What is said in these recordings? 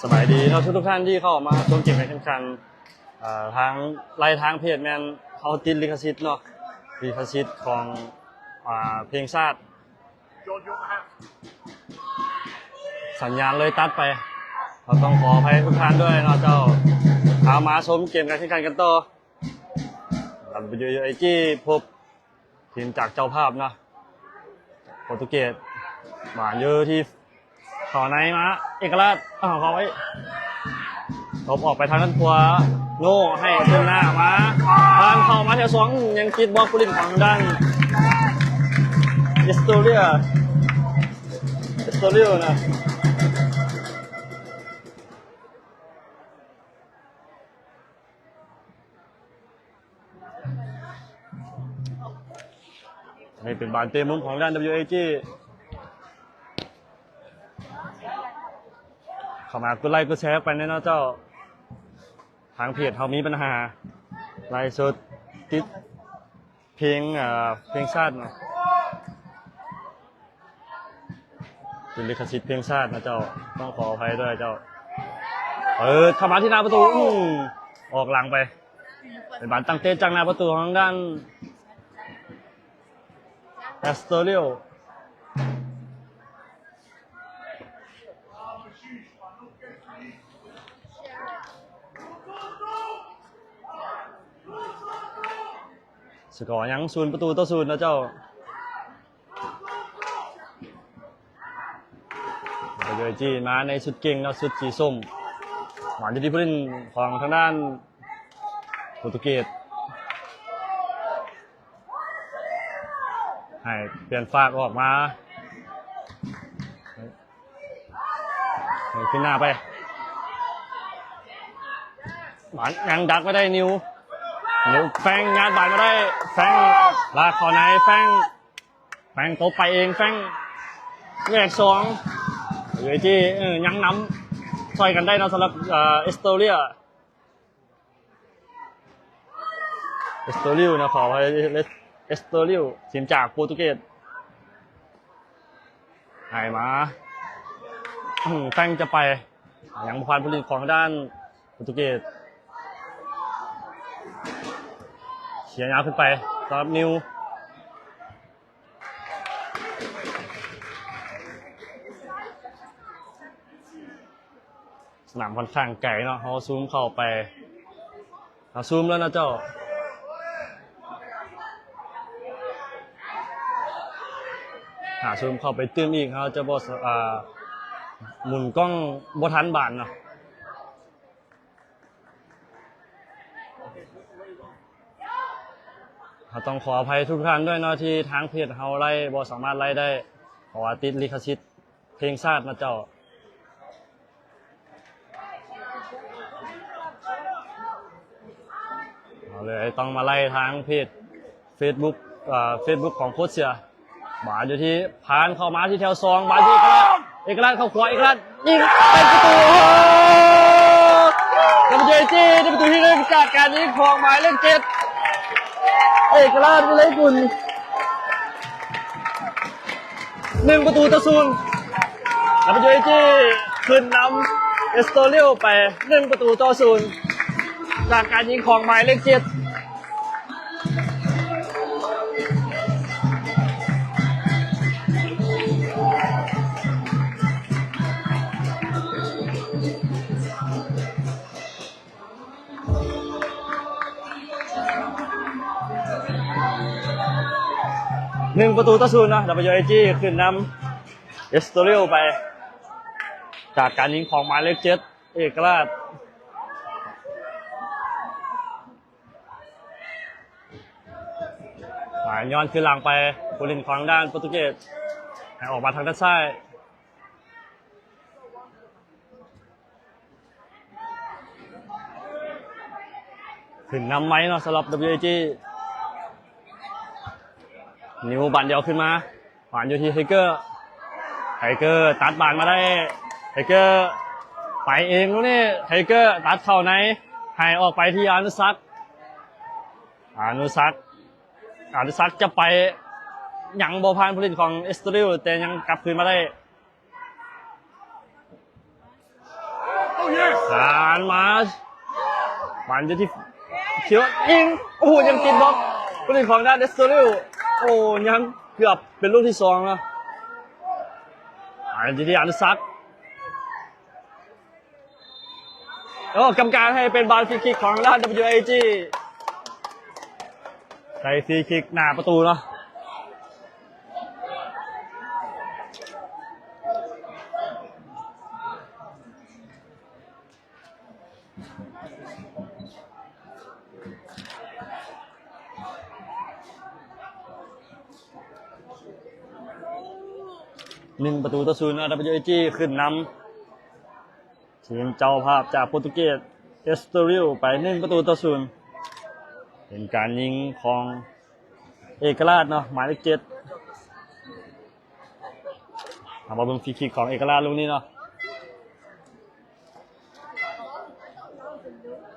ສະບາຍດີເນາະ ທຸກໆທ່ານທີ່ເຂົ້າມາຊົມເກມການແຂ່ງຂັນ. ເອີ ທາງ ໄລ່ທາງເພຈແມ່ນເຮົາຕິດລິຂະສິດເນາະ ລິຂະສິດຂອງ ອາ ເພງຊາດ ສັນຍານເລີຍຕັດໄປ ເຮົາຕ້ອງຂໍອະໄພທຸກທ່ານດ້ວຍເນາະເຈົ້າ. ເອົາ ມາຊົມເກມການແຂ່ງຂັນກັນຕໍ່. ດັບເບິນຢູເອຈີ ພົບ ທີມຈາກເຈົ້າພາບເນາະ ໂປຣຕຸເກດ ບານຢູ່ທີ່ເຂົ້າໃນມາ ເອກະລາດ ເອົາເຂົ້າໄວ້ ຕົບອອກໄປທາງດ້ານຂວາ ໂນ ໃຫ້ເທິງໜ້າມາ ຜ່ານເຂົ້າມາແຖວສອງ ຍັງຕິດບລັອກຜູ້ຫຼິ້ນຂອງທາງດ້ານ ເອສໂຕເຣຍ ເອສໂຕເຣຍນະ. ນີ້ເປັນບານເຕະມຸມຂອງດ້ານ ດັບເບິນຢູເອຈີ ເຂົ້າມາກົດໄລກົດແຊໄປແດ່ເນາະເຈົ້າ. ທາງເພຈເຮົາມີບັນຫາ ໄລຟ໌ສົດຕິດເພງ ເອີ ເພງຊາດເນາະ. ເປັນລິຂະສິດເພງຊາດນະເຈົ້າ ຕ້ອງຂໍອະໄພດ້ວຍເຈົ້າ. ເປີດເຂົ້າມາທີ່ໜ້າປະຕູ ອື ອອກຫຼັງໄປ ເປັນບານຕັ້ງເຕະຈາກໜ້າປະຕູຂອງທາງດ້ານ ແອັສໂຕເຣຍ. ສະກໍຍັງສູນປະຕູຕໍ່ສູນນະເຈົ້າ. ກະໂຍຍຈີນມາໃນຊຸດເກັ່ງເນາະ ຊຸດສີສົ້ມ ມາຢູ່ທີ່ຜູ້ຫຼິ້ນຂອງທາງດ້ານໂປຣຕຸເກດ ໃຫ້ປ່ຽນຟາກອອກມາ ໃຫ້ຂຶ້ນໜ້າໄປ ບານຍັງດັກໄວ້ໄດ້ ນິວ ນິວ ແຟງ ຍາດບານມາໄດ້ ແຟງ ລາກເຂົ້າໃນ ແຟງ ແຟງຕົບໄປເອງ ແຟງ ແຫວກສອງ ເວຈີ ເອີ ຍັງນຳຊ່ອຍກັນໄດ້ເນາະ ສຳລັບ ເອີ ເອສໂຕເຣຍ ເອສໂຕເຣຍນະ ຂໍອະໄພ ເອສໂຕເຣຍ ທີມຈາກໂປຣຕຸເກດ ໃຫ້ມາ ແຟງຈະໄປ ຍັງບໍ່ຜ່ານຜູ້ຫຼິ້ນຂອງທາງດ້ານໂປຣຕຸເກດ ເສຍຍາວຂຶ້ນໄປສຳລັບນິວ ສະໜາມຂ້ອນຂ້າງໄກເນາະ ເຮົາຊູມເຂົ້າໄປ ເຮົາຊູມແລ້ວເນາະເຈົ້າ ຖ້າຊູມເຂົ້າໄປຕື່ມອີກ ເຮົາຈະບໍ່ສາ ອາ ໝູນກ້ອງບໍ່ທັນບານເນາະ. ເຮົາຕ້ອງຂໍອະໄພທຸກທ່ານດ້ວຍເນາະ ທີ່ທາງເພຈເຮົາໄລ່ບໍ່ສາມາດໄລ່ໄດ້ ເພາະວ່າຕິດລິຂະສິດເພງຊາດນະເຈົ້າ. ເຮົາເລີຍຕ້ອງມາໄລ່ທາງເພຈເຟສບຸກ ເອີ ເຟສບຸກຂອງໂຄດເສືອ. ບານຢູ່ທີ່ ຜ່ານເຂົ້າມາທີ່ແຖວສອງ ບານທີ່ເອກະລາດ ເອກະລາດເຂົ້າຂວາ ເອກະລາດຍິງເປັນປະຕູ ໂອ້ໂຫ ດັບເບິນຢູເອຈີ ໄດ້ປະຕູທີໜຶ່ງ ຈາກການຍິງຂອງໝາຍເລກເຈັດ ເອກະລາດ ວິໄລກຸນ ໜຶ່ງປະຕູຕໍ່ສູນ ດັບເບິນຢູເອຈີ ຂຶ້ນນຳເອສໂຕເຣຍໄປ ໜຶ່ງປະຕູຕໍ່ສູນ ຈາກການຍິງຂອງໝາຍເລກເຈັດ. ໜຶ່ງປະຕູຕໍ່ສູນເນາະ ດັບເບິນຢູເອຈີ ຂຶ້ນນຳເອສໂຕເຣຍໄປ ຈາກການຍິງຂອງໝາຍເລກເຈັດ ເອກະລາດ ສາຍຍ້ອນຄືນຫຼັງໄປ ຜູ້ຫຼິ້ນຂອງທາງດ້ານໂປຣຕຸເກດ ໃຫ້ອອກມາທາງດ້ານຊ້າຍ ຂຶ້ນນຳໃໝ່ເນາະ ສຳລັບ ດັບເບິນຢູເອຈີ ນິວບານດຽວຂຶ້ນມາ ບານຢູ່ທີ່ໄທເກີ ໄທເກີຕັດບານມາໄດ້ ໄທເກີໄປເອງລູກນີ້ ໄທເກີຕັດເຂົ້າໃນ ໃຫ້ອອກໄປທີ່ອານຸສັກ ອານຸສັກ ອານຸສັກຈະໄປ ຍັງບໍ່ຜ່ານຜູ້ຫຼິ້ນຂອງເອັສໂຕຣິວ ແຕ່ຍັງກັບຄືນມາໄດ້. ຜ່ານມາ ບານຢູ່ທີ່ ຄິວ ຍິງ ໂອ້ໂຫ ຍັງຕິດບລັອກ ຜູ້ຫຼິ້ນຂອງດ້ານເອັສໂຕຣິວ ໂອ້ ຍັງເກືອບເປັນລູກທີສອງເນາະ. ບານຢູ່ທີ່ອານຸສັກ ໂອ້ ກຳມະການໃຫ້ເປັນບານຟຣີຄິກຂອງທາງດ້ານ ດັບເບິນຢູເອຈີ ໃຊ້ຟຣີຄິກໜ້າປະຕູເນາະ. ໜຶ່ງປະຕູຕໍ່ສູນ ອາ ດັບເບິນຢູເອຈີ ຂຶ້ນນຳ ທີມເຈົ້າພາບຈາກໂປຣຕຸເກດ ເອັສໂຕຣິວ ໄປໜຶ່ງປະຕູຕໍ່ສູນ. ເປັນການຍິງຂອງເອກະລາດເນາະ ໝາຍເລກເຈັດ. ເຮົາມາເບິ່ງຟຣີຄິກຂອງເອກະລາດລູກນີ້ເນາະ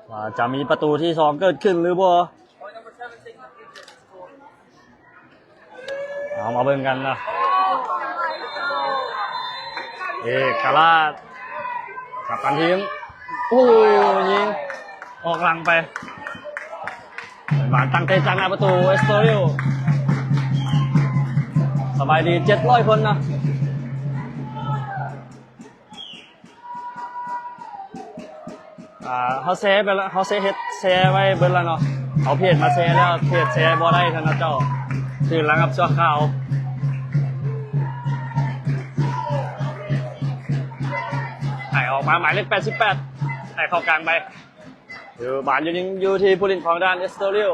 ວ່າຈະມີປະຕູທີສອງເກີດຂຶ້ນຫຼືບໍ່. ເອົາມາເບິ່ງກັນນະ ເອກະລາດ ກັບຕັນທີມ ໂອ້ ຍິງອອກຫຼັງໄປ ບານຕັ້ງເຕະຈາກໜ້າປະຕູ ເອັສໂຕຣິວ ສະບາຍດີເຈັດຮ້ອຍຄົນນະ. ອ່າ ເຮົາແຊໄປແລ້ວ ເຮົາແຊເຮັດ ແຊໄວ້ເບິດແລ້ວເນາະ ເອົາເພຈມາແຊແລ້ວ ເພຈແຊບໍ່ໄດ້ຊັ້ນນະເຈົ້າ ຖືກລະງັບຊົ່ວຄາວ. ໃຫ້ອອກມາໝາຍເລກແປດສິບແປດ ໃຫ້ເຂົ້າກາງໄປ ຢູ່ ບານຢູ່ ຍັງຢູ່ທີ່ຜູ້ຫຼິ້ນຂອງດ້ານເອັສໂຕຣິວ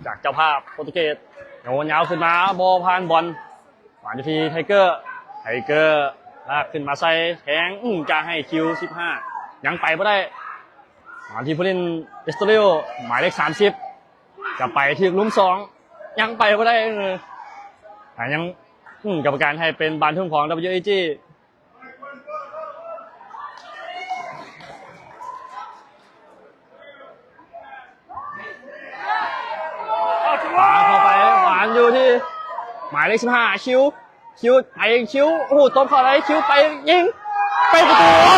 ຈາກເຈົ້າພາບໂປຣຕຸເກດ ໂຍນຍາວຂຶ້ນມາ ບໍ່ຜ່ານບອນ. ມາຢູ່ທີ່ໄທເກີ ໄທເກີລາກຂຶ້ນມາໃສ່ແທງ ອື ຈະໃຫ້ຄິວສິບຫ້າ ຍັງໄປບໍ່ໄດ້. ມາທີ່ຜູ້ຫຼິ້ນເອັສໂຕຣິວ ໝາຍເລກສາມສິບ ຈະໄປຖືກລຸ່ມສອງ ຍັງໄປບໍ່ໄດ້ ເອີ ແຕ່ຍັງ ອື ກຳມະການໃຫ້ເປັນບານທຸ່ມຂອງ ດັບເບິນຢູເອຈີ. ປາເຂົ້າໄປ ຫວານຢູ່ທີ່ໝາຍເລກສິບຫ້າ ຄິວ ຄິວ ໄປ ຄິວ ໂອ້ໂຫ ຕົບເຂົ້າໄດ້ ຄິວ ໄປ ຍິງ ເປັນປະຕູ ໂອ້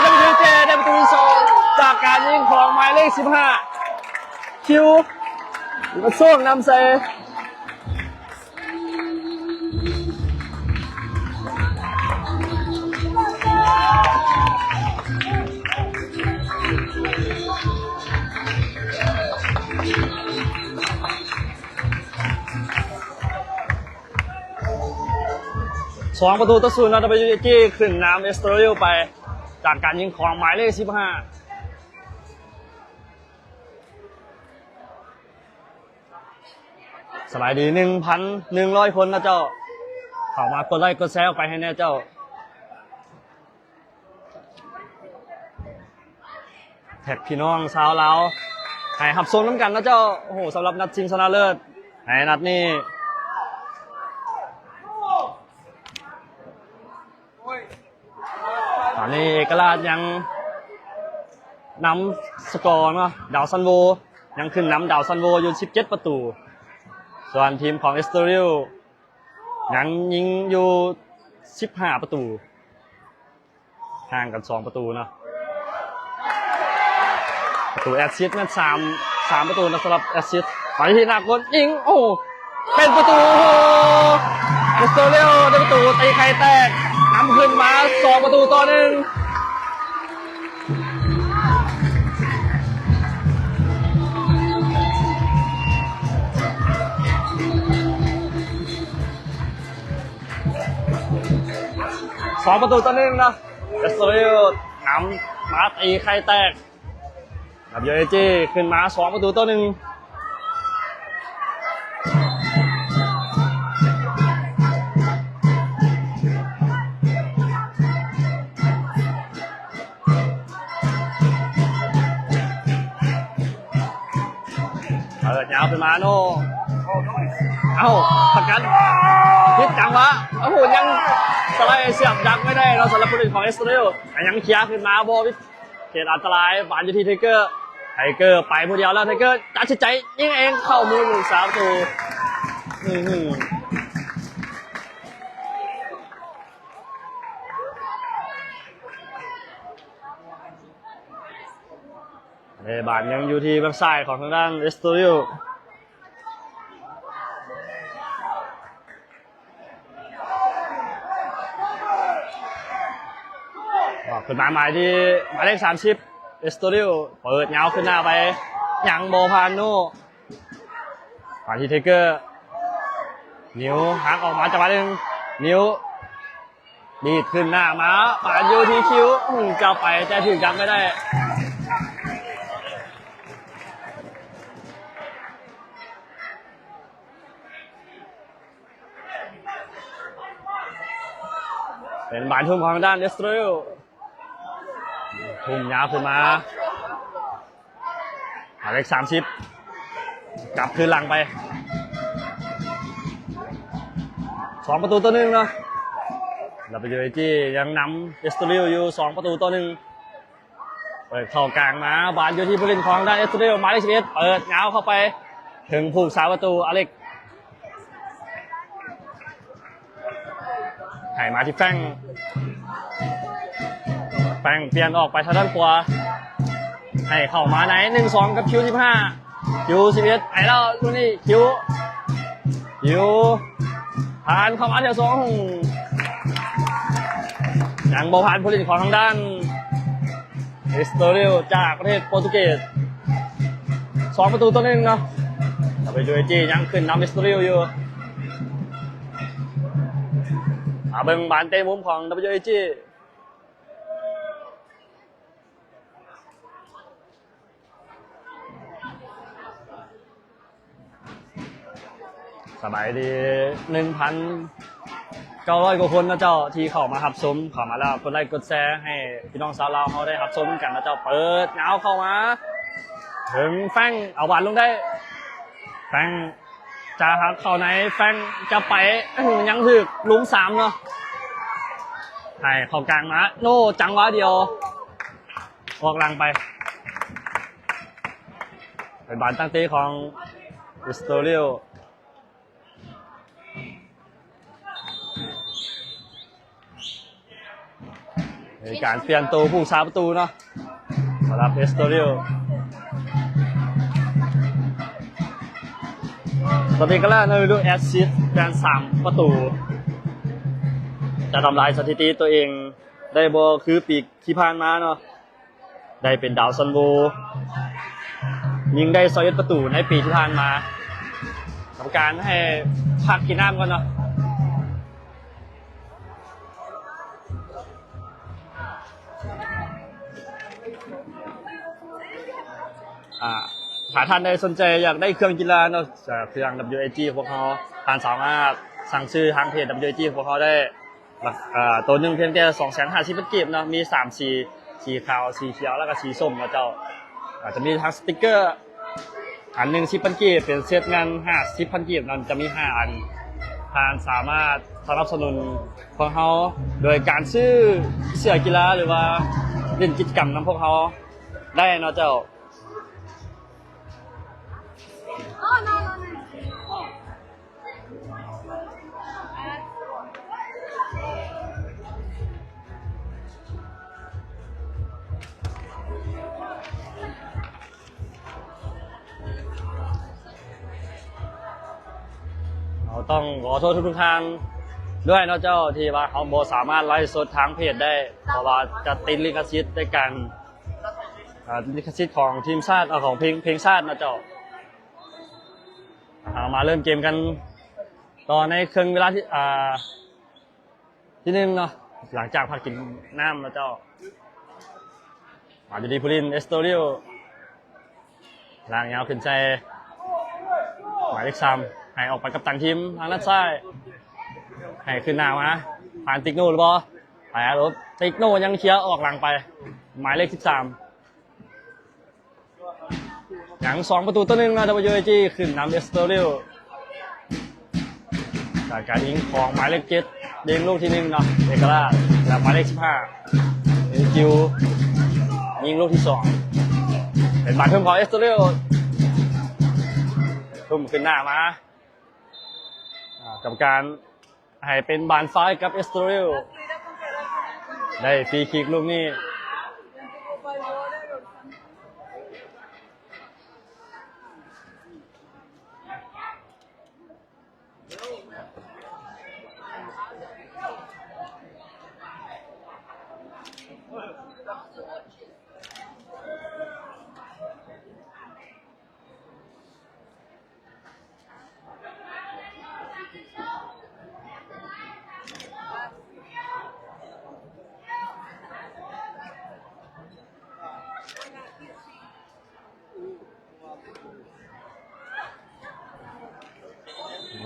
ດັບເບິນຢູເອຈີ ໄດ້ປະຕູທີສອງ ຈາກການຍິງຂອງໝາຍເລກສິບຫ້າ ຄິວ ມາໂຊກນຳໃສ່. ສອງປະຕູຕໍ່ສູນເນາະ ດັບເບິນຢູເອຈີ ຂຶ້ນນຳເອັສໂຕຣິວໄປ ຈາກການຍິງຂອງໝາຍເລກສິບຫ້າ. ສະບາຍດີໜຶ່ງພັນໜຶ່ງຮ້ອຍຄົນນະເຈົ້າ ເຂົ້າມາກົດໄລ້ກົດແຊອອກໄປໃຫ້ແນ່ເຈົ້າ ແທັກພີ່ນ້ອງຊາວລາວ ໃຫ້ຮັບຊົມນຳກັນນະເຈົ້າ. ໂອ້ໂຫ ສຳລັບນັດຊິງຊະນະເລີດໃນນັດນີ້ ຕອນນີ້ເອກະລາດຍັງນຳສະກໍເນາະ ດາວຊັນໂວ ຍັງຂຶ້ນນຳດາວຊັນໂວຢູ່ສິບເຈັດປະຕູ ສ່ວນທີມຂອງເອັສໂຕຣິວຍັງຍິງຢູ່ສິບຫ້າປະຕູ ຫ່າງກັນສອງປະຕູເນາະ. ປະຕູແອັດຊິດແມ່ນສາມ ສາມປະຕູນະ ສຳລັບແອັດຊິດ ໄປທີ່ໜ້າກົນ ຍິງ ໂອ້ ເປັນປະຕູ ໂອ້ໂຫ ເອັສໂຕເຣຍໄດ້ປະຕູ ຕີໄຂ່ແຕກ ນຳຂຶ້ນມາສອງປະຕູຕໍ່ໜຶ່ງ ສອງປະຕູຕໍ່ໜຶ່ງເນາະ. ເອັສໂຕເຣຍນຳມາ ຕີໄຂ່ແຕກ ດັບເບິນຢູເອຈີ ຂຶ້ນມາສອງປະຕູຕໍ່ໜຶ່ງ ເປີດຍາວຂຶ້ນມາໂນ ເອົ້າ ສະກັດຜິດຈັງຫວະ ໂອ້ໂຫ ຍັງສະໄລສຽບດັກໄວ້ໄດ້ເນາະ ສຳລັບຜູ້ຫຼິ້ນຂອງເອັສໂຕເຣຍ ແຕ່ຍັງເຄຍຂຶ້ນມາບໍ່ ເຂດອັນຕະລາຍ ບານຢູ່ທີ່ໄທເກີ ໄທເກີໄປຜູ້ດຽວແລ້ວ ໄທເກີຕັດສິນໃຈຍິງເອງເຂົ້າມືຜູ້ຮັກສາປະຕູ. ອືມ ເດບານຍັງຢູ່ທີ່ເບື້ອງຊ້າຍຂອງທາງດ້ານເອສໂຕຣິວ. ອອກຂຶ້ນມາໃໝ່ທີ່ໝາຍເລກສາມສິບ ເອສໂຕຣິວ ເປີດຍາວຂຶ້ນໜ້າໄປ ຍັງບໍ່ຜ່ານໂນ ມາທີ່ເທເກີ ນິວ ຫັກອອກມາຈັງຫວະໜຶ່ງ ນິວ ດີດຂຶ້ນໜ້າມາ ປານຢູ່ທີ່ຄິວ ອືມ ຈັບໄປແຕ່ຖືກດັກໄວ້ໄດ້. ເປັນບານທຸ່ມຂອງທາງດ້ານເອສໂຕຣິວ ທຸ່ມຍາວຂຶ້ນມາ ໝາຍເລກສາມສິບ ກັບຄືນຫຼັງໄປ ສອງປະຕູຕໍ່ໜຶ່ງເນາະ. ແລ້ວ WAG ຍັງນຳເອສໂຕຣິວຢູ່ ສອງປະຕູຕໍ່ໜຶ່ງ. ເປີດເຂົ້າກາງມາ ບານຢູ່ທີ່ຜູ້ຫຼິ້ນຂອງທາງດ້ານເອສໂຕຣິວ ໝາຍເລກສິບເອັດ ເປີດຍາວເຂົ້າໄປເຖິງຜູ້ຮັກສາປະຕູອາເລັກ ໃຫ້ມາທີ່ແຟງ ແຟງປ່ຽນອອກໄປທາງດ້ານຂວາ ໃຫ້ເຂົ້າມາໃນໜຶ່ງສອງກັບຄິວສິບຫ້າ ຄິວສິບເອັດ ໄປແລ້ວລູກນີ້ ຄິວ ຄິວ ຜ່ານເຂົ້າມາແຖວສອງ ຍັງບໍ່ຜ່ານຜູ້ຫຼິ້ນຂອງທາງດ້ານເອສໂຕຣິວຈາກປະເທດໂປຣຕຸເກດ ສອງປະຕູຕໍ່ໜຶ່ງເນາະ. WAG ຍັງຂຶ້ນນຳເອສໂຕຣິວຢູ່ ມາເບິ່ງບານເຕະມຸມຂອງ WAG. ສະບາຍດີ ໜຶ່ງພັນເກົ້າຮ້ອຍກວ່າຄົນເນາະເຈົ້າ ທີ່ເຂົ້າມາຮັບຊົມ ເຂົ້າມາແລ້ວກົດໄລ້ກົດແຊໃຫ້ພີ່ນ້ອງຊາວລາວເຮົາໄດ້ຮັບຊົມນຳກັນເນາະເຈົ້າ. ເປີດຍາວເຂົ້າມາເຖິງແຟງ ເອົາບານລົງໄດ້ ແຟງຈະຫັກເຂົ້າໃນ ແຟງຈະໄປ ຍັງຖືກລຸມສາມເນາະ ໃຫ້ເຂົ້າກາງມາ ໂນ ຈັງຫວະດຽວ ອອກຫຼັງໄປ ເປັນບານຕັ້ງເຕະຂອງເອສໂຕຣິວ ມີການປ່ຽນໂຕຜູ້ຮັກສາປະຕູເນາະ ສຳລັບເອສໂຕຣິວ. ສະຕິກກະລານະວິລຸ ແອັດຊິດແມ່ນສາມປະຕູ ຈະທຳລາຍສະຖິຕິຕົວເອງໄດ້ບໍ່ ຄືປີທີ່ຜ່ານມາເນາະ. ໄດ້ເປັນດາວຊັນໂວ ຍິງໄດ້ຊາວເອັດປະຕູໃນປີທີ່ຜ່ານມາ. ກຳມະການໃຫ້ພັກກິນນ້ຳກ່ອນເນາະ. ອາ ຖ້າທ່ານໃດສົນໃຈຢາກໄດ້ເຄື່ອງກິລາເນາະ ຈາກເຄື່ອງ WAG ຂອງພວກເຮົາ ທ່ານສາມາດສັ່ງຊື້ທາງເພຈ WAG ຂອງພວກເຮົາໄດ້. ລະ ເອີ ໂຕໜຶ່ງພຽງແຕ່ສອງແສນຫ້າສິບພັນກີບເນາະ ມີສາມສີ ສີຂາວ ສີຂຽວ ແລ້ວກໍສີສົ້ມເນາະເຈົ້າ. ອາ ຈະມີທັງສະຕິກເກີ ອັນໜຶ່ງສິບພັນກີບ ເປັນເຊັດແມ່ນຫ້າສິບພັນກີບເນາະ ຈະມີຫ້າອັນ. ທ່ານສາມາດສະໜັບສະໜູນພວກເຮົາໂດຍການຊື້ເສື້ອກິລາ ຫຼືວ່າຫຼິ້ນກິດຈະກຳນຳພວກເຮົາໄດ້ເນາະເຈົ້າ. ເຮົາຕ້ອງຂໍໂທດທຸກໆທ່ານດ້ວຍເນາະເຈົ້າ ທີ່ວ່າເຮົາບໍ່ສາມາດໄລຟ໌ສົດທາງເພຈໄດ້ ເພາະວ່າຈະຕິດລິຂະສິດໃນການ ອາ ລິຂະສິດຂອງທີມຊາດ ເອີ ຂອງເພງ ເພງຊາດເນາະເຈົ້າ. ເຮົາມາເລີ່ມເກມກັນຕໍ່ໃນເຄິ່ງເວລາທີ ອາ ທີໜຶ່ງເນາະ ຫຼັງຈາກພັກກິນນ້ຳເນາະເຈົ້າ. ມາຢູ່ທີ່ຜູ້ຫຼິ້ນ ເອສໂຕຣິວ ລາກຍາວຂຶ້ນໃສ່ໝາຍເລກສາມ ໃຫ້ອອກໄປກັບຕັນທີມທາງດ້ານຊ້າຍ ໃຫ້ຂຶ້ນໜ້າມາ ຜ່ານຕິກໂນຫຼືບໍ່ ໄປອາລົບ ຕິກໂນຍັງເຄຍອອກຫຼັງໄປ ໝາຍເລກສິບສາມ. ຍັງສອງປະຕູຕໍ່ໜຶ່ງເນາະ WAG ຂຶ້ນນຳ ເອສໂຕຣິວ ຈາກການຍິງຂອງໝາຍເລກເຈັດ ຍິງລູກທີໜຶ່ງເນາະ ເອກະລາດ ແລະ ໝາຍເລກສິບຫ້າ ເອຄິວ ຍິງລູກທີສອງ. ເປັນບານທຸ່ມຂອງເອັສໂຕເຣຍ ທຸ່ມຂຶ້ນໜ້າມາ ອາ ກຳມະການໃຫ້ເປັນບານຟາວໃຫ້ກັບເອັສໂຕເຣຍ ໄດ້ຟຣີຄິກລູກນີ້.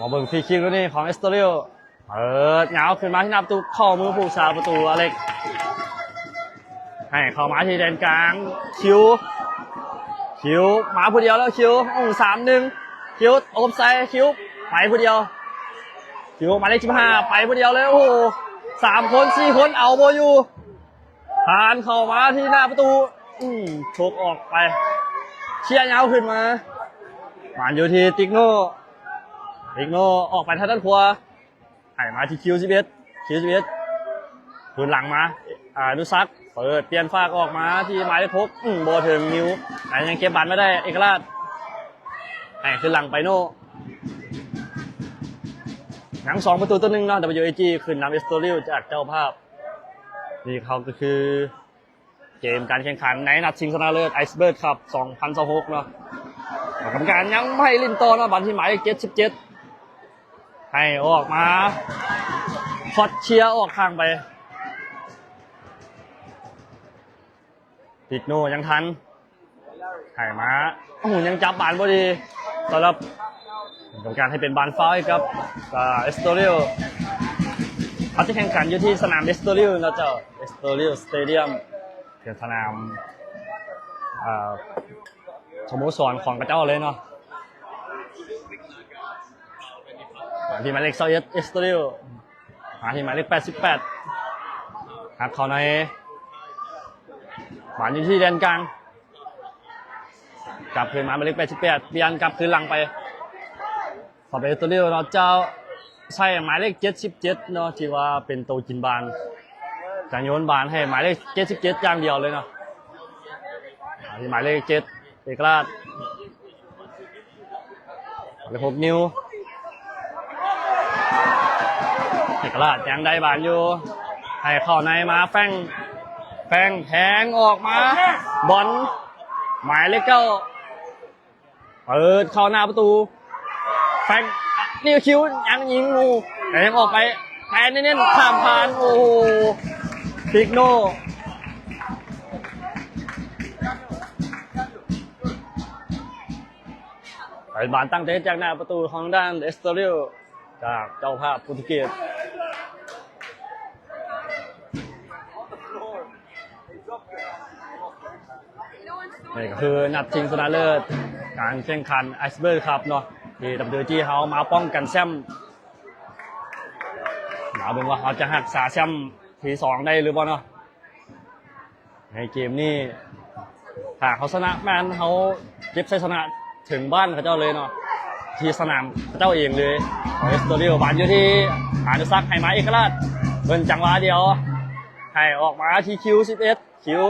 ມາເບິ່ງຟຣີຄິກລູກນີ້ຂອງເອັສໂຕເຣຍ ເປີດຍາວຂຶ້ນມາທີ່ໜ້າປະຕູ ເຂົ້າມືຜູ້ຮັກສາປະຕູອາເລັກ ໃຫ້ເຂົ້າມາທີ່ແດນກາງ ຄິວ ຄິວມາຜູ້ດຽວແລ້ວ ຄິວ ອື ສາມໜຶ່ງ ຄິວອົບໃສ່ ຄິວໄປຜູ້ດຽວ ຄິວໝາຍເລກສິບຫ້າ ໄປຜູ້ດຽວເລີຍ ໂອ້ໂຫ ສາມຄົນ ສີ່ຄົນ ເອົາບໍ່ຢູ່ ຜ່ານເຂົ້າມາທີ່ໜ້າປະຕູ ອື ຊົກອອກໄປ ເຊຍຍາວຂຶ້ນມາ ມາຢູ່ທີ່ຕິກໂນ ຕິກໂນອອກໄປທາງດ້ານຂວາ ໃຫ້ມາທີ່ຄິວສິບເອັດ ຄິວສິບເອັດ ຄືນຫຼັງມາ ອານຸສັກ ເປີດປ່ຽນຟາກອອກມາທີ່ໝາຍເລກຫົກ ອື ບໍ່ເຖິງ ນິວ ແຕ່ຍັງເກັບບານໄວ້ໄດ້ ເອກະລາດ ໃຫ້ຄືນຫຼັງໄປໂນ ຍັງສອງປະຕູຕໍ່ໜຶ່ງເນາະ ດັບເບິນຢູເອຈີ ຂຶ້ນນຳເອັສໂຕເຣຍຈາກເຈົ້າພາບ ນີ້ເຂົາກໍຄື ເກມການແຂ່ງຂັນໃນນັດຊິງຊະນະເລີດ Iceberg Cup ສອງພັນຊາວຫົກເນາະ ກຳມະການຍັງບໍ່ໃຫ້ຫຼິ້ນຕໍ່ເນາະ ບານທີ່ໝາຍເລກເຈັດສິບເຈັດ ໃຫ້ອອກມາ ຄອດເຊຍອອກຂ້າງໄປ ຕິກໂນຍັງທັນ ໃຫ້ມາ ໂອ້ໂຫ ຍັງຈັບບານບໍ່ດີ ສຳລັບກຳມະການໃຫ້ເປັນບານຟາວໃຫ້ກັບ ອາ ເອັສໂຕເຣຍ ເຂົາຈະແຂ່ງຂັນຢູ່ທີ່ສະໜາມເອັສໂຕເຣຍເນາະເຈົ້າ ເອັສໂຕເຣຍສະເຕດຽມ ເປັນສະໜາມ ອາ ສະໂມສອນຂອງເຂົາເຈົ້າເລີຍເນາະ ມາທີ່ໝາຍເລກຊາວເອັດ ເອັສໂຕເຣຍ ມາທີ່ໝາຍເລກແປດສິບແປດ ຫັກເຂົ້າໃນ ບານຢູ່ທີ່ແດນກາງ ກັບຄືນມາໝາຍເລກແປດສິບແປດ ປ່ຽນກັບຄືນຫຼັງໄປ ເຂົ້າໄປເອັສໂຕເຣຍເນາະ ຈະໃຊ້ໝາຍເລກເຈັດສິບເຈັດເນາະ ທີ່ວ່າເປັນໂຕກິນບານ ຈະໂຍນບານໃຫ້ໝາຍເລກເຈັດສິບເຈັດຢ່າງດຽວເລີຍເນາະ ມາທີ່ໝາຍເລກເຈັດ ເອກະລາດ ເລກຫົກ ນິວ ເອກະລາດຍັງໄດ້ບານຢູ່ ໃຫ້ເຂົ້າໃນມາ ແຟງ ແຟງແທງອອກມາ ບອນ ໝາຍເລກເກົ້າ ເປີດເຂົ້າໜ້າປະຕູ ແຟງ ນິວ ຄິວ ຍັງຍິງຢູ່ ແຕ່ຍັງອອກໄປ ແຕ່ເນັ້ນໆ ຂ້າມຜ່ານ ໂອ້ໂຫ ຕິກໂນ ໄປບານຕັ້ງເຕະຈາກໜ້າປະຕູຂອງທາງດ້ານເອັສໂຕເຣຍ ຈາກເຈົ້າພາບໂປຣຕຸເກດ. ນີ້ກໍຄືນັດຊິງຊະນະເລີດການແຂ່ງຂັນ Iceberg Cup ເນາະ ທີ່ ດັບເບິນຢູເອຈີ ເຮົາມາປ້ອງກັນແຊ້ມ ມາເບິ່ງວ່າເຮົາຈະຮັກສາແຊ້ມທີສອງໄດ້ຫຼືບໍ່ເນາະ. ໃນເກມນີ້ ຖ້າເຮົາຊະນະແມ່ນເຮົາເກັບໄຊຊະນະເຖິງບ້ານເຂົາເຈົ້າເລີຍເນາະ ທີ່ສະໜາມເຂົາເຈົ້າເອງເລີຍ ເອັສໂຕເຣຍ ບານຢູ່ທີ່ອານຸສັກ ໃຫ້ມາເອກະລາດ ເບິ່ງຈັງຫວະດຽວ ໃຫ້ອອກມາທີ່ຄິວສິບເອັດ ຄິວ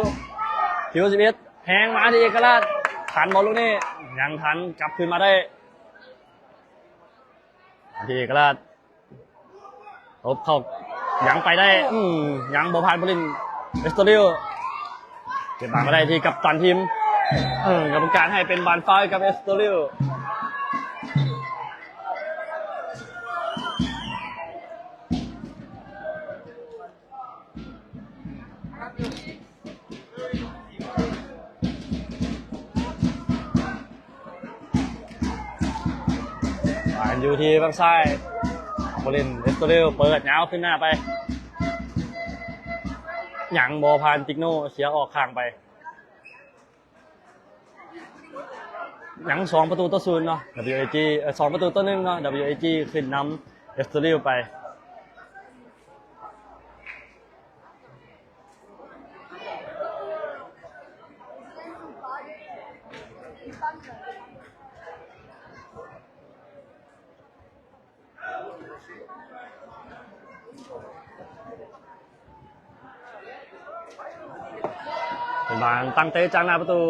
ຄິວສິບເອັດ ແຮງມາທີ່ເອກະລາດ ທັນບໍ່ລູກນີ້? ຍັງທັນ ກັບຄືນມາໄດ້ ມາທີ່ເອກະລາດ ຕົບເຂົ້າ ຍັງໄປໄດ້ ອືມ ຍັງບໍ່ຜ່ານຜູ້ຫຼິ້ນ ເອັສໂຕເຣຍ ເກັບບານມາໄດ້ທີ່ກັບຕັນທີມ ເອີ ກຳມະການໃຫ້ເປັນບານຟາວໃຫ້ກັບເອັສໂຕເຣຍ. ບານຢູ່ທີ່ຝັ່ງຊ້າຍ ຜູ້ຫຼິ້ນເອັສໂຕເຣຍ ເປີດຍາວຂຶ້ນໜ້າໄປ ຍັງບໍ່ຜ່ານ ຕິກໂນ ເສຍອອກຂ້າງໄປ. ຍັງສອງປະຕູຕໍ່ສູນເນາະ ດັບເບິນຢູເອຈີ ເອີ ສອງປະຕູຕໍ່ໜຶ່ງເນາະ ດັບເບິນຢູເອຈີ ຂຶ້ນນຳເອັສໂຕເຣຍໄປ. ເປັນບານຕັ້ງເຕະຈາກໜ້າປະຕູ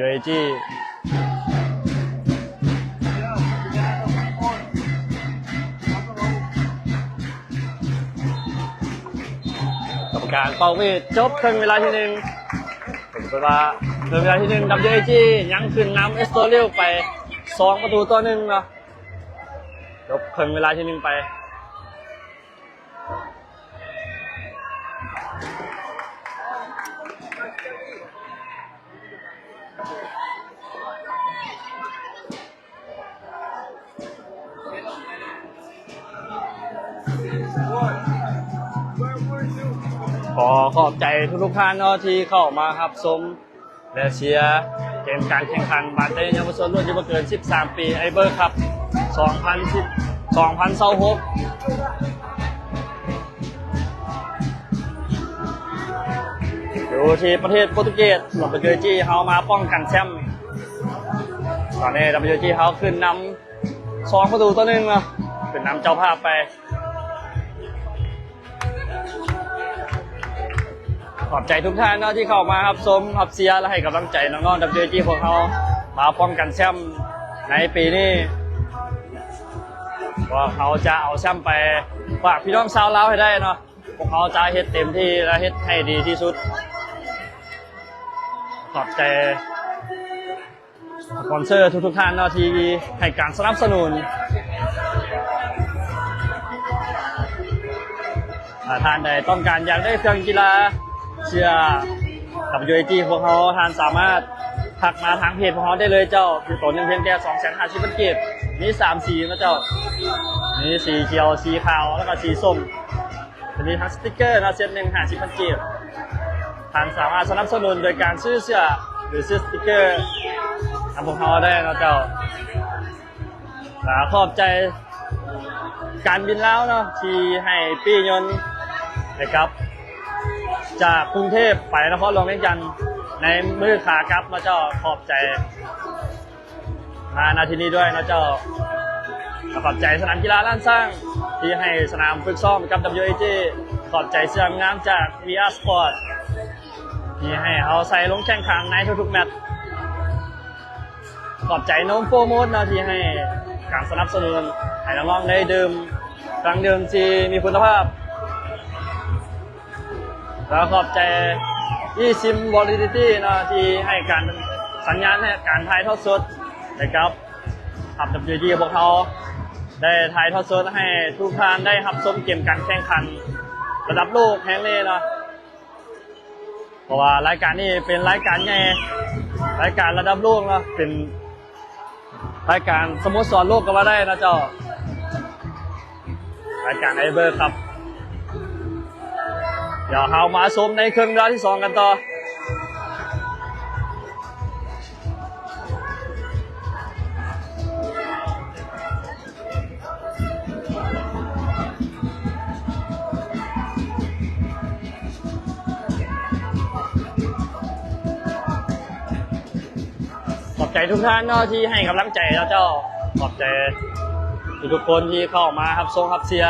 WAG ກຳມະການເປົ່າຫວີດ ຈົບເຄິ່ງເວລາທີໜຶ່ງ. ເປັນເພາະວ່າເຄິ່ງເວລາທີໜຶ່ງ WAG ຍັງຂຶ້ນນຳ Estoril ໄປສອງປະຕູຕໍ່ໜຶ່ງເນາະ. ຈົບເຄິ່ງເວລາທີໜຶ່ງໄປ. ຂໍຂອບໃຈທຸກໆທ່ານເນາະ ທີ່ເຂົ້າມາຮັບຊົມ ແລະ ເຊຍເກມການແຂ່ງຂັນບານເຕະເຍົາວະຊົນລຸ້ນອາຍຸບໍ່ເກີນສິບສາມປີ Iber Cup ສອງພັນສິບ ສອງພັນຊາວຫົກ ຢູ່ທີ່ປະເທດໂປຣຕຸເກດ. WAG ເຮົາມາປ້ອງກັນແຊ້ມ. ຕອນນີ້ WAG ເຮົາຂຶ້ນນຳສອງປະຕູຕໍ່ໜຶ່ງເນາະ, ຂຶ້ນນຳເຈົ້າພາບໄປ. ຂອບໃຈທຸກທ່ານເນາະ ທີ່ເຂົ້າມາຮັບຊົມ ຮັບເຊຍ ແລະ ໃຫ້ກຳລັງໃຈນ້ອງໆ WAG ພວກເຮົາມາປ້ອງກັນແຊ້ມໃນປີນີ້. ພວກເຮົາຈະເອົາແຊ້ມໄປຝາກພີ່ນ້ອງຊາວລາວໃຫ້ໄດ້ເນາະ. ພວກເຮົາຈະເຮັດເຕັມທີ່ ແລະ ເຮັດໃຫ້ດີທີ່ສຸດ. ຂອບໃຈ ສະປອນເຊີທຸກໆທ່ານເນາະ ທີ່ໃຫ້ການສະໜັບສະໜູນ. ຖ້າທ່ານໃດຕ້ອງການຢາກໄດ້ເຄື່ອງກິລາເຊຍ WAG ຂອງພວກເຮົາ, ທ່ານສາມາດທັກມາທາງເພຈຂອງເຮົາໄດ້ເລີຍເຈົ້າ. ໂຕໜຶ່ງພຽງແຕ່ສອງແສນຫ້າສິບພັນກີບ, ມີສາມສີເນາະເຈົ້າ, ມີສີຂຽວ, ສີຂາວ ແລ້ວກໍສີສົ້ມ. ຈະມີທັງສະຕິກເກີເນາະ, ເຊັດໜຶ່ງຫ້າສິບພັນກີບ. ທ່ານສາມາດສະໜັບສະໜູນໂດຍການຊື້ເສື້ອ ຫຼື ຊື້ສະຕິກເກີນຳພວກເຮົາໄດ້ເນາະເຈົ້າ. ແລະ ຂອບໃຈການບິນລາວເນາະ ທີ່ໃຫ້ປີ້ຍົນໄດ້ກັບຈາກກຸງເທບໄປນະຄອນຫຼວງວຽງຈັນໃນມື້ຂາກັບເນາະເຈົ້າ. ຂອບໃຈ ມາ ນາທີ່ນີ້ດ້ວຍເນາະເຈົ້າ. ແລະ ຂອບໃຈສະໜາມກິລາລ້ານຊ້າງທີ່ໃຫ້ສະໜາມຝຶກຊ້ອມກັບ WAG. ຂອບໃຈເສື້ອງາມຈາກ VR Sport ທີ່ໃຫ້ເຮົາໃສ່ລົງແຂ່ງຂັນໃນທຸກໆແມັດ. ຂອບໃຈນົມໂຟມອດເນາະ ທີ່ໃຫ້ການສະໜັບສະໜູນໃຫ້ນ້ອງໆໄດ້ດື່ມເຄື່ອງດື່ມທີ່ມີຄຸນນະພາບ. ແລະ ຂອບໃຈ eSIM Validity ເນາະ ທີ່ໃຫ້ການສັນຍານໃຫ້ການຖ່າຍທອດສົດໃຫ້ກັບທັບ WAG ຂອງພວກເຮົາ ໄດ້ຖ່າຍທອດສົດໃຫ້ທຸກທ່ານໄດ້ຮັບຊົມເກມການແຂ່ງຂັນລະດັບໂລກແຫ່ງນີ້ເນາະ. ເພາະວ່າລາຍການນີ້ເປັນລາຍການໃຫຍ່ ລາຍການລະດັບໂລກເນາະ, ເປັນ ລາຍການສະໂມສອນໂລກກໍວ່າໄດ້ນະເຈົ້າ, ລາຍການ Iber Cup. ດຽວເຮົາມາຊົມໃນເຄິ່ງເວລາທີສອງກັນຕໍ່. ຂອບໃຈທຸກທ່ານເນາະ ທີ່ໃຫ້ກຳລັງໃຈເນາະເຈົ້າ. ຂອບໃຈທຸກໆຄົນທີ່ເຂົ້າມາຮັບຊົມຮັບເຊຍ.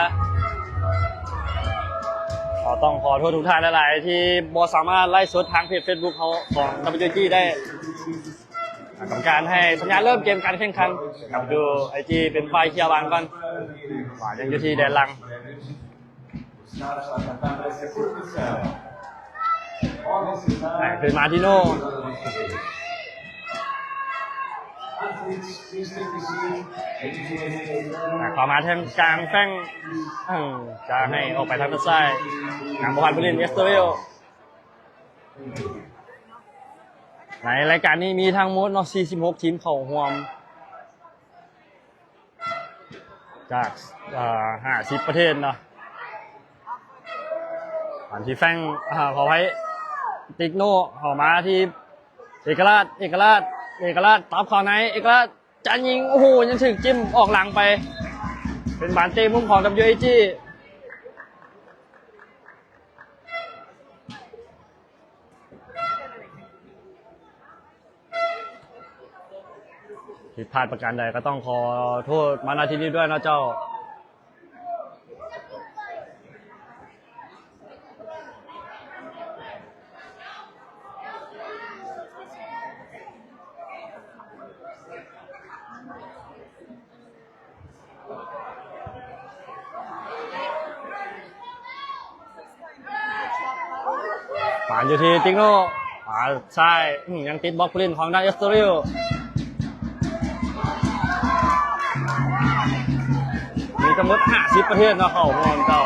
ກໍຕ້ອງຂໍໂທດທຸກທ່ານຫຼາຍໆ ທີ່ບໍ່ສາມາດໄລຟ໌ສົດທາງເພຈ Facebook ເຮົາຂອງ WAG ໄດ້. ກຳມະການໃຫ້ສັນຍານເລີ່ມເກມການແຂ່ງຂັນ. WAG ເປັນຝ່າຍເຄຍບານກ່ອນ. ບານຍັງຢູ່ທີ່ແດນຫຼັງ. ໃຫ້ຄືນມາທີ່ໂນ່. ເຂົ້າມາທາງກາງແຟງ. ເອີ ຈະໃຫ້ອອກໄປທາງດ້ານຊ້າຍ. ນຳບໍ່ທັນຜູ້ຫຼິ້ນ Estoril. ໃນລາຍການນີ້ມີທັງໝົດເນາະ ສີ່ສິບຫົກທີມເຂົ້າຮ່ວມ ຈາກ ເອີ ຫ້າສິບປະເທດເນາະ. ອັນທີ່ແຟງ ອາ ຂໍອະໄພ ຕິກໂນ ເຂົ້າມາທີ່ເອກະລາດ ເອກະລາດ ເອກະລາດ ຕັບເຂົ້າໃນ ເອກະລາດ ຈະຍິງ ໂອ້ໂຫ ຍັງຖືກຈິ້ມອອກຫຼັງໄປ. ເປັນບານເຕະມຸມຂອງ WAG. ຜິດພາດປະການໃດກໍຕ້ອງຂໍໂທດມາ ນະ ທີ່ນີ້ດ້ວຍເນາະເຈົ້າ. ປານຢູ່ທີ່ຕິກໂນ ປານຊ້າຍ ອືມ ຍັງຕິດບລັອກຜູ້ຫຼິ້ນຂອງທາງດ້ານເອັສໂຕຣິວ. ມີທັງໝົດຫ້າສິບປະເທດເນາະ ເຂົ້າຮ່ວມເຈົ້າ.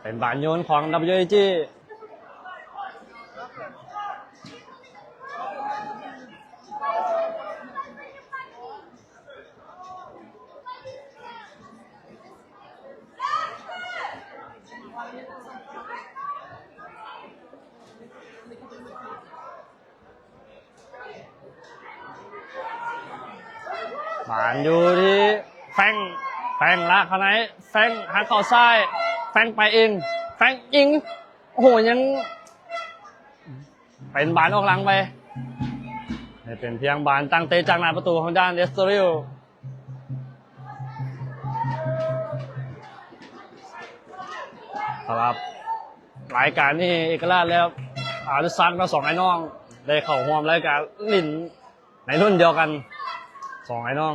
ເປັນບານໂຍນຂອງ WAG. ບານຢູ່ທີ່ແຟງ ແຟງລາກເຂົ້າໃນ ແຟງຫັກເຂົ້າຊ້າຍ ແຟງໄປເອງ ແຟງຍິງ ໂອ້ໂຫ ຍັງເປັນບານອອກຫຼັງໄປ ໃຫ້ເປັນພຽງບານຕັ້ງເຕະຈາກໜ້າປະຕູຂອງດ້ານເອັສໂຕຣິວ. ສຳລັບລາຍການນີ້ ເອກະລາດ ແລະ ອານຸສັກ ເນາະ ສອງອ້າຍນ້ອງໄດ້ເຂົ້າຮ່ວມລາຍການຫຼິ້ນໃນລຸ້ນດຽວກັນ ສອງອ້າຍນ້ອງ.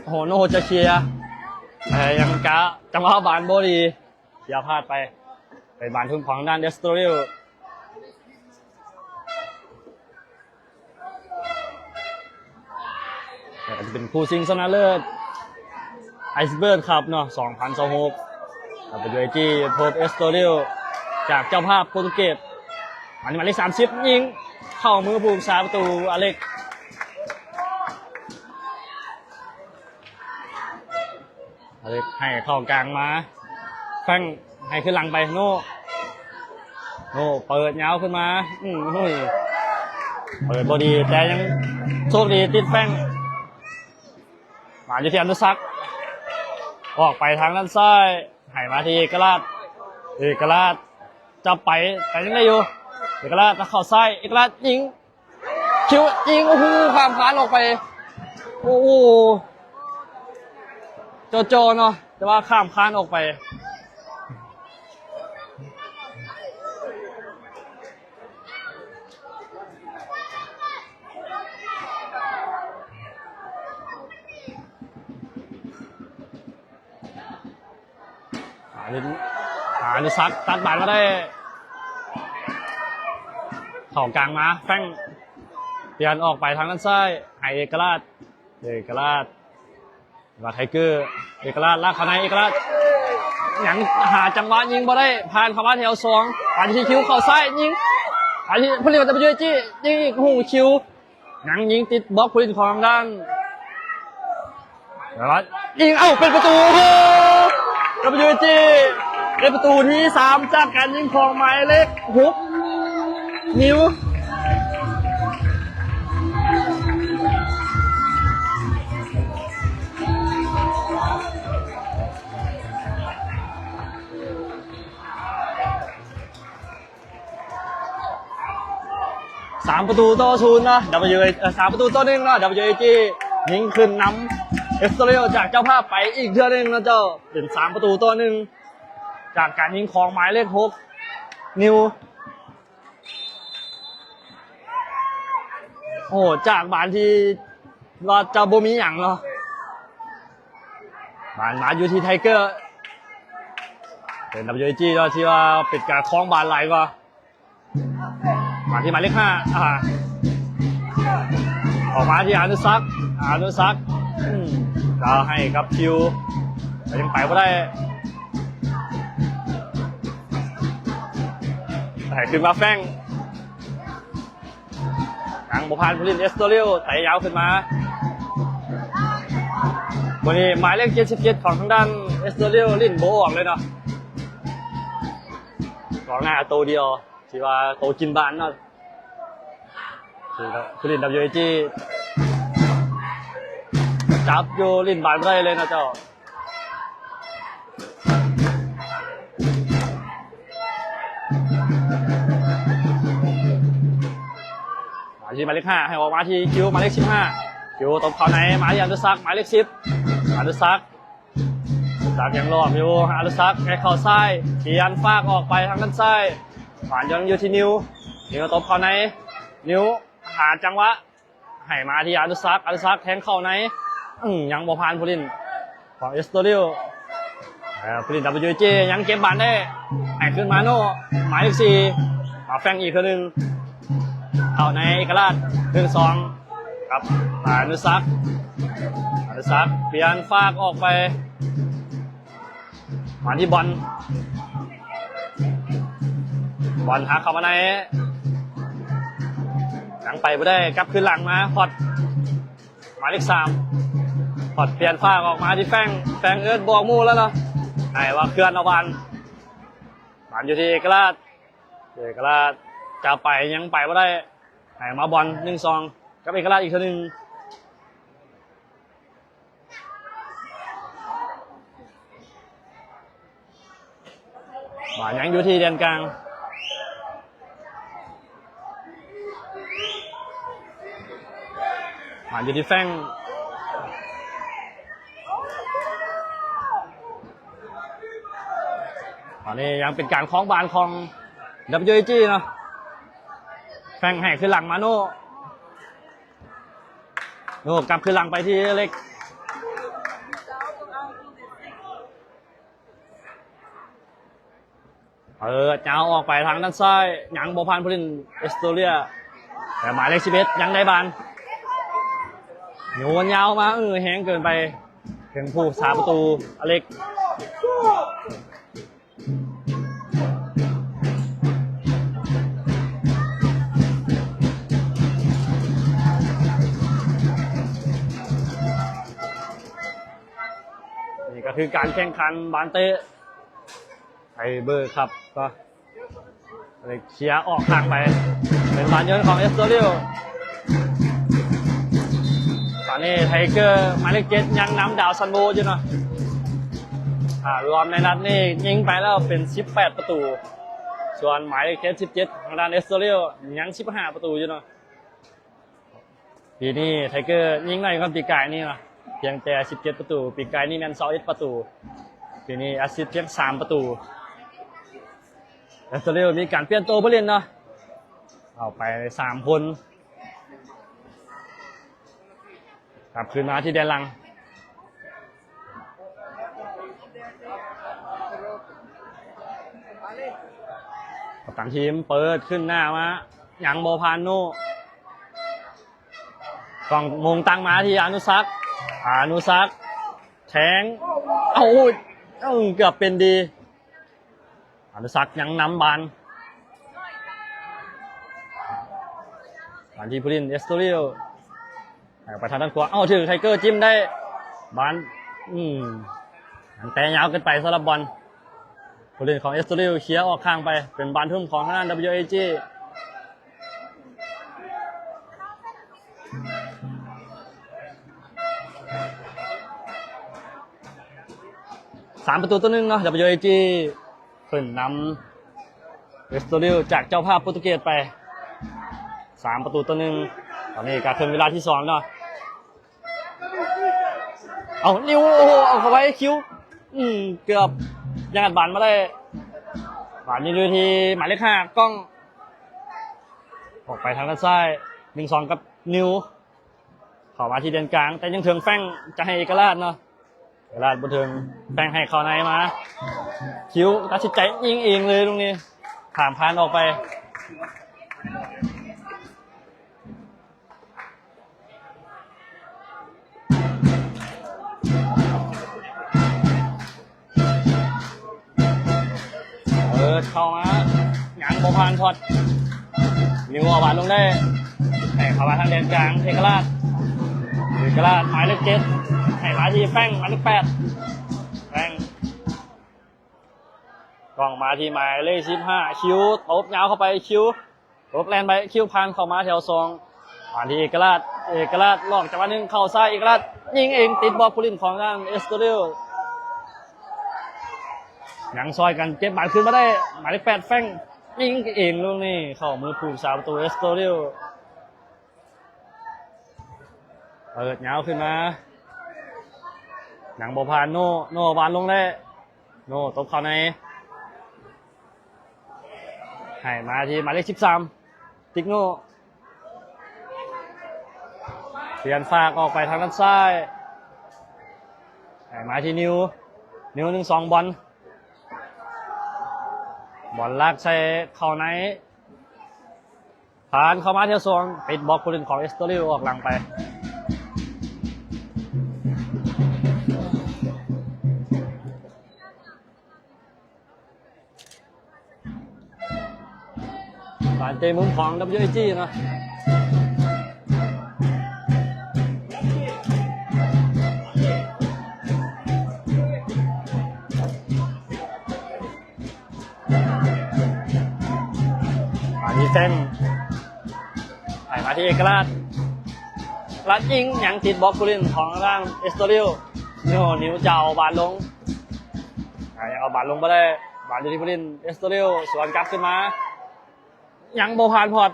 ໂອ້ໂຫ ໂນໂຮຈະເຄຍ ແຕ່ຍັງກະຈັງຫວະບານບໍ່ດີ ເສຍພາດໄປ ເປັນບານທຶນຂອງທາງດ້ານເອັສໂຕຣິວ. ແລ້ວກໍຈະເປັນຄູ່ຊິງຊະນະເລີດ ໄອສເບີກຄັບເນາະ ສອງພັນຊາວຫົກ WAG ພົບເອັສໂຕຣິວ ຈາກເຈົ້າພາບໂປຣຕຸເກດ. ອັນນີ້ໝາຍເລກສາມສິບ ຍິງເຂົ້າມືຜູ້ຮັກສາປະຕູອາເລັກ. ອາເລັກໃຫ້ເຂົ້າກາງມາ ແຟງໃຫ້ຂຶ້ນຫຼັງໄປ ໂນ ໂນເປີດຍາວຂຶ້ນມາ ອືມ ໂອ້ຍ ເປີດບໍ່ດີ ແຕ່ຍັງໂຊກດີຕິດແຟງ ມາຢູ່ທີ່ອານຸສັກ ອອກໄປທາງດ້ານຊ້າຍ ໃຫ້ມາທີ່ເອກະລາດ ເອກະລາດຈັບໄປ ແຕ່ຍັງໄດ້ຢູ່ ເອກະລາດເຂົ້າຊ້າຍ ເອກະລາດຍິງ ຄິວຍິງ ໂອ້ໂຫ ຂ້າມຄານອອກໄປ ໂອ້ໂຫ ຈ່ອໆ ເນາະ ແຕ່ວ່າຂ້າມຄານອອກໄປ. ອານຸ ອານຸສັກຕັດບານມາໄດ້ ເຂົ້າກາງມາ ແຟງປ່ຽນອອກໄປທາງດ້ານຊ້າຍ ໃຫ້ເອກະລາດ ເອກະລາດ ວ່າໄທເກີ ເອກະລາດ ລາກເຂົ້າໃນ ເອກະລາດ ຍັງຫາຈັງຫວະຍິງບໍ່ໄດ້ ຜ່ານເຂົ້າມາແຖວສອງ ປານທີ່ຄິວເຂົ້າຊ້າຍ ຍິງ ປານທີ່ຜູ້ຫຼິ້ນ WAG ຍິງອີກ ໂອ້ໂຫ ຄິວ ຍັງຍິງຕິດບລັອກຜູ້ຫຼິ້ນຂອງດ້ານ ແລ້ວຍິງ ເອົ້າ ເປັນປະຕູ ໂອ້ໂຫ WAG ເປັນປະຕູທີສາມ ຈາກການຍິງຂອງໝາຍເລກຫົກ ນິວ. ສາມປະຕູຕໍ່ສູນເນາະ WA ເອີ ສາມປະຕູຕໍ່ໜຶ່ງເນາະ WAG ຍິງຂຶ້ນນຳ ເອັສໂຕຣິວ ຈາກເຈົ້າພາບໄປອີກເທື່ອໜຶ່ງເນາະເຈົ້າ ເປັນສາມປະຕູຕໍ່ໜຶ່ງ ຈາກການຍິງຂອງໝາຍເລກຫົກ ນິວ. ໂອ້ ຈາກບານທີ່ວ່າຈະບໍ່ມີຫຍັງເນາະ ບານມາຢູ່ທີ່ໄທເກີ ເປັນ WAG ເນາະ ທີ່ວ່າເປັນການຄອງບານຫຼາຍກວ່າ ມາທີ່ໝາຍເລກຫ້າ ອ່າ ອອກມາທີ່ອານຸສັກ ອານຸສັກ ອືມ ລາວໃຫ້ກັບຄິວ ແຕ່ຍັງໄປບໍ່ໄດ້ ໃຫ້ຂຶ້ນມາແຟງ ຍັງບໍ່ຜ່ານຜູ້ຫຼິ້ນເອັສໂຕຣິວ ໄຕຍາວຂຶ້ນມາ ມື້ນີ້ໝາຍເລກເຈັດສິບເຈັດຂອງທາງດ້ານເອສໂຕເຣຍຫຼິ້ນບໍ່ອອກເລີຍເນາະ, ກອງໜ້າໂຕດຽວ ທີ່ວ່າໂຕກິນບານເນາະ. ຜູ້ຫຼິ້ນ WAG ຈັບຢູ່ ຫຼິ້ນບານບໍ່ໄດ້ເລີຍເນາະເຈົ້າ. ມາທີ່ໝາຍເລກຫ້າ ໃຫ້ອອກມາທີ່ຄິວ ໝາຍເລກສິບຫ້າ ຄິວຕົບເຂົ້າໃນ ມາທີ່ອະນຸສັກ ໝາຍເລກສິບ ອະນຸສັກ ອະນຸສັກຍັງຫຼອມຢູ່ ອະນຸສັກໃຫ້ເຂົ້າຊ້າຍ ປ່ຽນຟາກອອກໄປທາງດ້ານຊ້າຍ ບານຍັງຢູ່ທີ່ນິວ ນິວຕົບເຂົ້າໃນ ນິວຫາຈັງຫວະ ໃຫ້ມາທີ່ອະນຸສັກ ອະນຸສັກແທງເຂົ້າໃນ ອືມ ຍັງບໍ່ຜ່ານຜູ້ຫຼິ້ນຂອງເອສໂຕເຣຍ. ເອີ ຜູ້ຫຼິ້ນ WAG ຍັງເກັບບານໄດ້ ໃຫ້ຄືນມາໂນ ໝາຍເລກສີ່ ມາແຟງອີກເທື່ອໜຶ່ງ ເຂົ້າໃນເອກະລາດ ໜຶ່ງສອງ ກັບອະນຸສັກ ອະນຸສັກປ່ຽນຟາກອອກໄປ ມາທີ່ບອນ ບອນຫັກເຂົ້າມາໃນ ຍັງໄປບໍ່ໄດ້ ກັບຄືນຫຼັງມາ ພອດ ໝາຍເລກສາມ ພອດປ່ຽນຟາກອອກມາທີ່ແຟງ ແຟງເອີ້ນບອກໝູ່ແລ້ວເນາະ ໃຫ້ວ່າເຄື່ອນເອົາບານ ບານຢູ່ທີ່ເອກະລາດ ເອກະລາດຈະໄປ ຍັງໄປບໍ່ໄດ້ ໃຫ້ມາບອນ ໜຶ່ງສອງ ກັບເອກະລາດອີກເທື່ອໜຶ່ງ. ບານຍັງຢູ່ທີ່ແດນກາງ ບານຢູ່ທີ່ແຟງ ຕອນນີ້ຍັງເປັນການຄອງບານຂອງ WAG ເນາະ ແຟງໃຫ້ຄືນຫຼັງມາໂນ ໂນກັບຄືນຫຼັງໄປທີ່ເລັກ ເປີດຍາວອອກໄປທາງດ້ານຊ້າຍ ຍັງບໍ່ຜ່ານຜູ້ຫຼິ້ນເອສໂຕເຣຍ ແຕ່ໝາຍເລກສິບເອັດຍັງໄດ້ບານ ໂຍນຍາວມາ ເອີ ແຮງເກີນໄປ ເຖິງຜູ້ຮັກສາປະຕູອາເລັກ. ນີ້ກໍຄືການແຂ່ງຂັນບານເຕະໄທເບີຄັບ ກໍເຄຍອອກທາງໄປ ເປັນບານໂຍນຂອງເອສໂຕເຣຍ. ຕອນນີ້ໄທເກີໝາຍເລກເຈັດຍັງນຳດາວຊັນໂວຢູ່ເນາະ ຖ້າລວມໃນນັດນີ້ຍິງໄປແລ້ວເປັນສິບແປດປະຕູ ສ່ວນໝາຍເລກເຈັດສິບເຈັດ ທາງດ້ານເອສໂຕເຣຍຍັງສິບຫ້າປະຕູຢູ່ເນາະ. ປີນີ້ໄທເກີຍິງໜ້ອຍກວ່າປີກາຍນີ້ເນາະ ພຽງແຕ່ສິບເຈັດປະຕູ ປີກາຍນີ້ແມ່ນຊາວເອັດປະຕູ ປີນີ້ແອັດຊິດພຽງສາມປະຕູ. ແອັດສະເຕຣຍມີການປ່ຽນໂຕຜູ້ຫຼິ້ນເນາະ ເອົາໄປສາມຄົນ ກັບຄືນມາທີ່ແດນຫຼັງ ກັບຕັນທີມເປີດຂຶ້ນໜ້າມາ ຍັງບໍ່ຜ່ານໂນ ຕ້ອງມົງຕັ້ງມາທີ່ອານຸສັກ ອານຸສັກແທງ ເອົາ ເອີ ເກືອບເປັນດີ ອານຸສັກຍັງນຳບານ ບານທີ່ຜູ້ຫຼິ້ນເອສໂຕເຣຍ ໃຫ້ອອກໄປທາງດ້ານຂວາ ເອົາ ຖືກໄທເກີຈິ້ມໄດ້ ບານ ອືມ ແຕ່ຍາວເກີນໄປສຳລັບບອນ ຜູ້ຫຼິ້ນຂອງເອສໂຕເຣຍເຄຍອອກຂ້າງໄປ ເປັນບານທຸ່ມຂອງທາງດ້ານ WAG ສາມປະຕູຕໍ່ໜຶ່ງເນາະ WAG ຂຶ້ນນຳເອສໂຕເຣຍຈາກເຈົ້າພາບໂປຣຕຸເກດໄປ ສາມປະຕູຕໍ່ໜຶ່ງ ຕອນນີ້ກະເຄິ່ງເວລາທີສອງເນາະ ເອົາ ນິວ ໂອ້ໂຫ ເອົາເຂົ້າໄວ້ ຄິວ ອືມ ເກືອບຍັງອັດບານມາໄດ້ ບານນີ້ຢູ່ທີ່ໝາຍເລກຫ້າ ກ້ອງ ອອກໄປທາງດ້ານຊ້າຍ ໜຶ່ງສອງ ກັບນິວ ເຂົ້າມາທີ່ແດນກາງ ແຕ່ຍັງເຖິງແຟງ ຈະໃຫ້ເອກະລາດເນາະ ເອກະລາດບໍ່ເຖິງ ແຟງໃຫ້ເຂົ້າໃນມາ ຄິວ ຕັດສິນໃຈຍິງເອງເລີຍລູກນີ້ ຂ້າມຄານອອກໄປ ເປີດເຂົ້າມາ ຍັງບໍ່ຜ່ານ ພອດ ນິວເອົາບານລົງໄດ້ ໃຫ້ເຂົ້າມາທາງແດນກາງ ເອກະລາດ ເອກະລາດ ໝາຍເລກເຈັດ ໃຫ້ ມາທີ່ແຟງ ໝາຍເລກແປດ ແຟງ ກອງມາທີ່ໝາຍເລກສິບຫ້າ ຄິວ ຕົບຍາວເຂົ້າໄປ ຄິວ ຕົບແລ່ນໄປ ຄິວ ຜ່ານເຂົ້າມາແຖວສອງ ມາທີ່ເອກະລາດ ເອກະລາດລອກຈັງຫວະໜຶ່ງເຂົ້າຊ້າຍ ເອກະລາດຍິງເອງ ຕິດບລັອກຜູ້ຫຼິ້ນຂອງທາງເອສໂຕເຣຍ ຍັງຊ່ອຍກັນເກັບບານຄືນມາໄດ້ ໝາຍເລກແປດ ແຟງ ຍິງເອງລູກນີ້ເຂົ້າມືຜູ້ຮັກສາປະຕູເອສໂຕເຣຍ. ເປີດຍາວຂຶ້ນມາ ຍັງບໍ່ຜ່ານ ໂນ ໂນຫວ່ານລົງແລ້ວ ໂນຕົບເຂົ້າໃນ ໃຫ້ມາທີ່ໝາຍເລກສິບສາມ ຕິກໂນ ປ່ຽນຟາກອອກໄປທາງດ້ານຊ້າຍ ໃຫ້ມາທີ່ນິວ ນິວ ໜຶ່ງສອງ ບອນ ບອນລາກໃສ່ເຂົ້າໃນ ຜ່ານເຂົ້າມາແຖວສອງ ຕິດບລັອກຜູ້ຫຼິ້ນຂອງເອສໂຕເຣຍອອກຫຼັງໄປ ບານເຕະມຸມຂອງ WAG ເນາະ. ມາທີ່ແຟງ ໃຫ້ມາທີ່ເອກະລາດ ລາດຍິງ ຍັງຕິດບລັອກຜູ້ຫຼິ້ນຂອງທາງເອສໂຕເຣຍ ໂນ ນິວຈາວບານລົງ ຍັງເອົາບານລົງບໍ່ໄດ້ ບານຢູ່ທີ່ຜູ້ຫຼິ້ນເອສໂຕເຣຍ ສວນກັບຂຶ້ນມາ ຍັງບໍ່ຜ່ານພອດ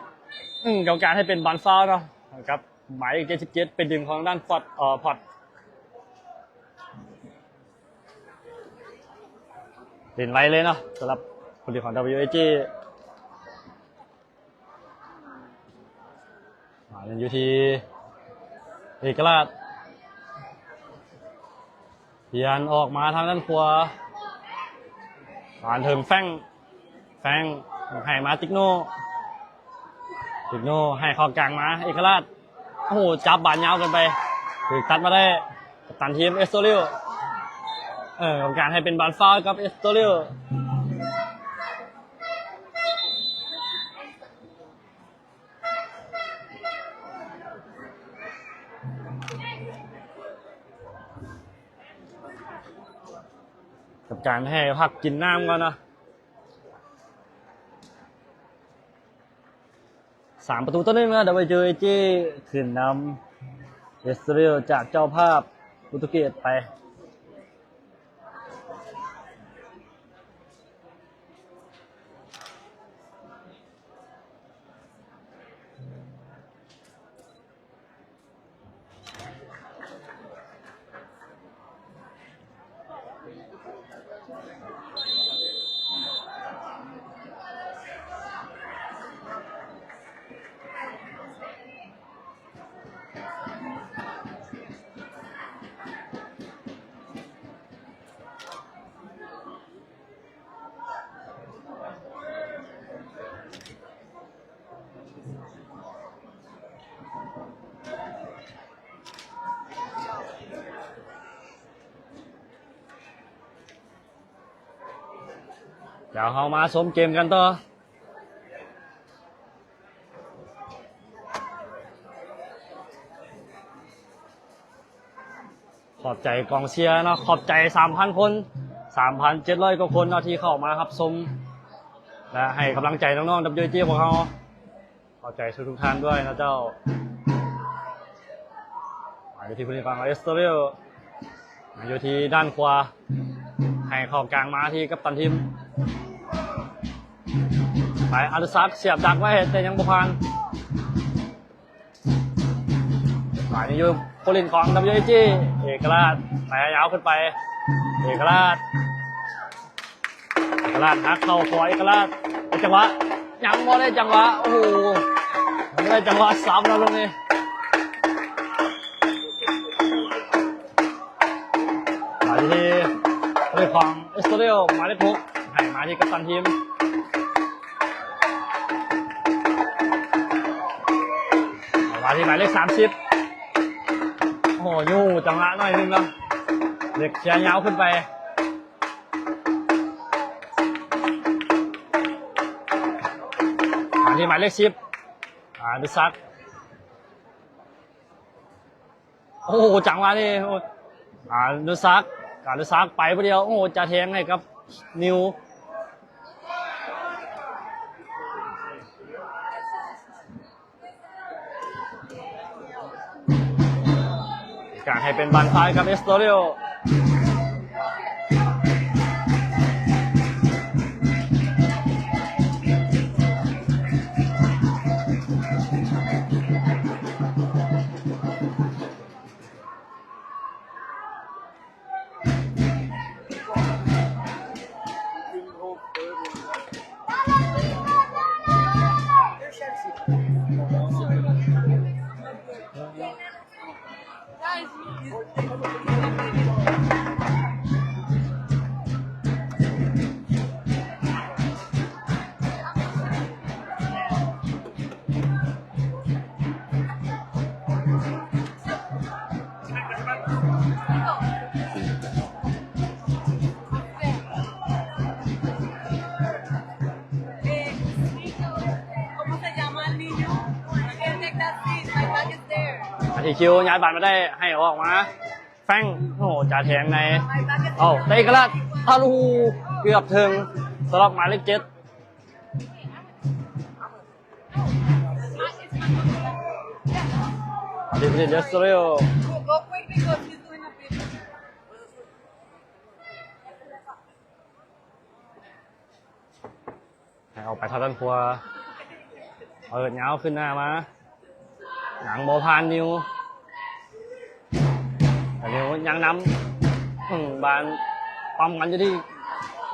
ອືມ ກຳມະການໃຫ້ເປັນບານຟາວເນາະ ກັບໝາຍເລກເຈັດສິບເຈັດ ໄປດຶງຂອງທາງດ້ານຟອດ ເອີ ພອດ ຫຼິ້ນໄວເລີຍເນາະ ສຳລັບຜູ້ຫຼິ້ນຂອງ WAG ມາເປັນຢູ່ທີ່ເອກະລາດ ປ່ຽນອອກມາທາງດ້ານຂວາ ມາເຖິງແຟງ ແຟງໃຫ້ມາຕິກໂນ ຕິກໂນໃຫ້ເຂົ້າກາງມາເອກະລາດ ໂອ້ໂຫ ຈັບບານຍາວເກີນໄປ ຖືກຕັດມາໄດ້ກັບຕັນທີມເອສໂຕເຣຍ ເອີ ກຳມະການໃຫ້ເປັນບານຟາວກັບເອສໂຕເຣຍ ກັບການໃຫ້ພັກກິນນ້ຳກ່ອນເນາະ ສາມປະຕູຕໍ່ໜຶ່ງນະ WAG ຂຶ້ນນຳເອສໂຕເຣຍຈາກເຈົ້າພາບໂປຣຕຸເກດໄປ. ດຽວເຮົາມາຊົມເກມກັນຕໍ່. ຂອບໃຈກອງເຊຍເນາະ ຂອບໃຈສາມພັນຄົນ ສາມພັນເຈັດຮ້ອຍກວ່າຄົນເນາະ ທີ່ເຂົ້າມາຮັບຊົມ ແລະ ໃຫ້ກຳລັງໃຈນ້ອງໆ WAG ພວກເຮົາ. ຂອບໃຈທຸກໆທ່ານດ້ວຍນະເຈົ້າ. ມາຢູ່ທີ່ຜູ້ຫຼິ້ນຂອງເອສໂຕເຣຍ ມາຢູ່ທີ່ດ້ານຂວາ ໃຫ້ເຂົ້າກາງມາທີ່ກັບຕັນທີມ ໄປ ອານຸສັກ ສຽບດັກໄວ້ ແຕ່ຍັງບໍ່ຜ່ານ. ມາຢູ່ຜູ້ຫຼິ້ນຂອງ WAG ເອກະລາດ ໄປຍາວຂຶ້ນໄປ ເອກະລາດ ເອກະລາດ ຫັກເຂົ້າຂວາ ເອກະລາດ ໄດ້ຈັງຫວະ ຍັງບໍ່ໄດ້ຈັງຫວະ ໂອ້ໂຫ ຍັງບໍ່ໄດ້ຈັງຫວະຊ້ຳນະລູກນີ້. ມາທີ່ຜູ້ຫຼິ້ນຂອງເອສໂຕເຣຍ ໝາຍເລກຫົກ ໃຫ້ມາທີ່ກັບຕັນທີມ ມາທີ່ໝາຍເລກສາມສິບ ໂອ້ໂຫ ຢູ່ຈັງຫວະໜ້ອຍໜຶ່ງເນາະ ເລັກເຄຍຍາວຂຶ້ນໄປ ມາທີ່ໝາຍເລກສິບ ອານຸສັກ ໂອ້ໂຫ ຈັງຫວະນີ້ ໂອ້ ອານຸສັກ ອານຸສັກໄປຜູ້ດຽວ ໂອ້ ຈະແທງໃຫ້ກັບນິວ ການໃຫ້ເປັນບານຊ້າຍກັບເອສໂຕເຣຍ. ອາທິຄິວຍ້າຍບານມາໄດ້ ໃຫ້ອອກມາ ແຟງ ໂອ້ ຈະແທງໃນ ເອົ້າ ເຕະກະລາດ ອາລູ ເກືອບເຖິງ ສຳລັບໝາຍເລກເຈັດ ອາທິ ເດສໂຕເຣຍ. ໃຫ້ອອກໄປທາງດ້ານຂວາ ເປີດຍາວຂຶ້ນໜ້າມາ ຍັງບໍ່ຜ່ານນິວ ແຕ່ນິວຍັງນຳ ອືມ ບານປ້ອມກັນຢູ່ທີ່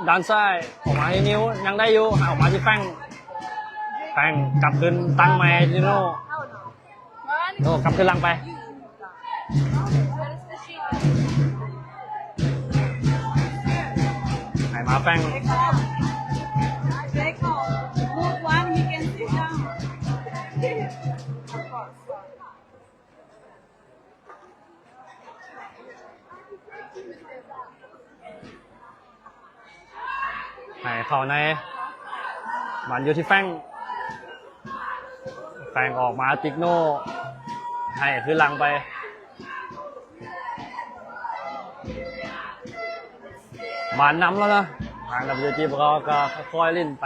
ດ້ານຊ້າຍ ອອກມາທີ່ນິວ ຍັງໄດ້ຢູ່ ໃຫ້ອອກມາທີ່ແຟງ ແຟງກັບຄືນຕັ້ງໃໝ່ທີ່ໂນ ໂອ້ ກັບຄືນຫຼັງໄປ ໃຫ້ມາແຟງ ໃຫ້ເຂົ້າໃນ ບານຢູ່ທີ່ແຟງ ແຟງອອກມາຕິກໂນ ໃຫ້ຄືນຫຼັງໄປ ບານນຳແລ້ວນະ ທາງ WG ພວກເຂົາກໍຄ່ອຍໆຫຼິ້ນໄປ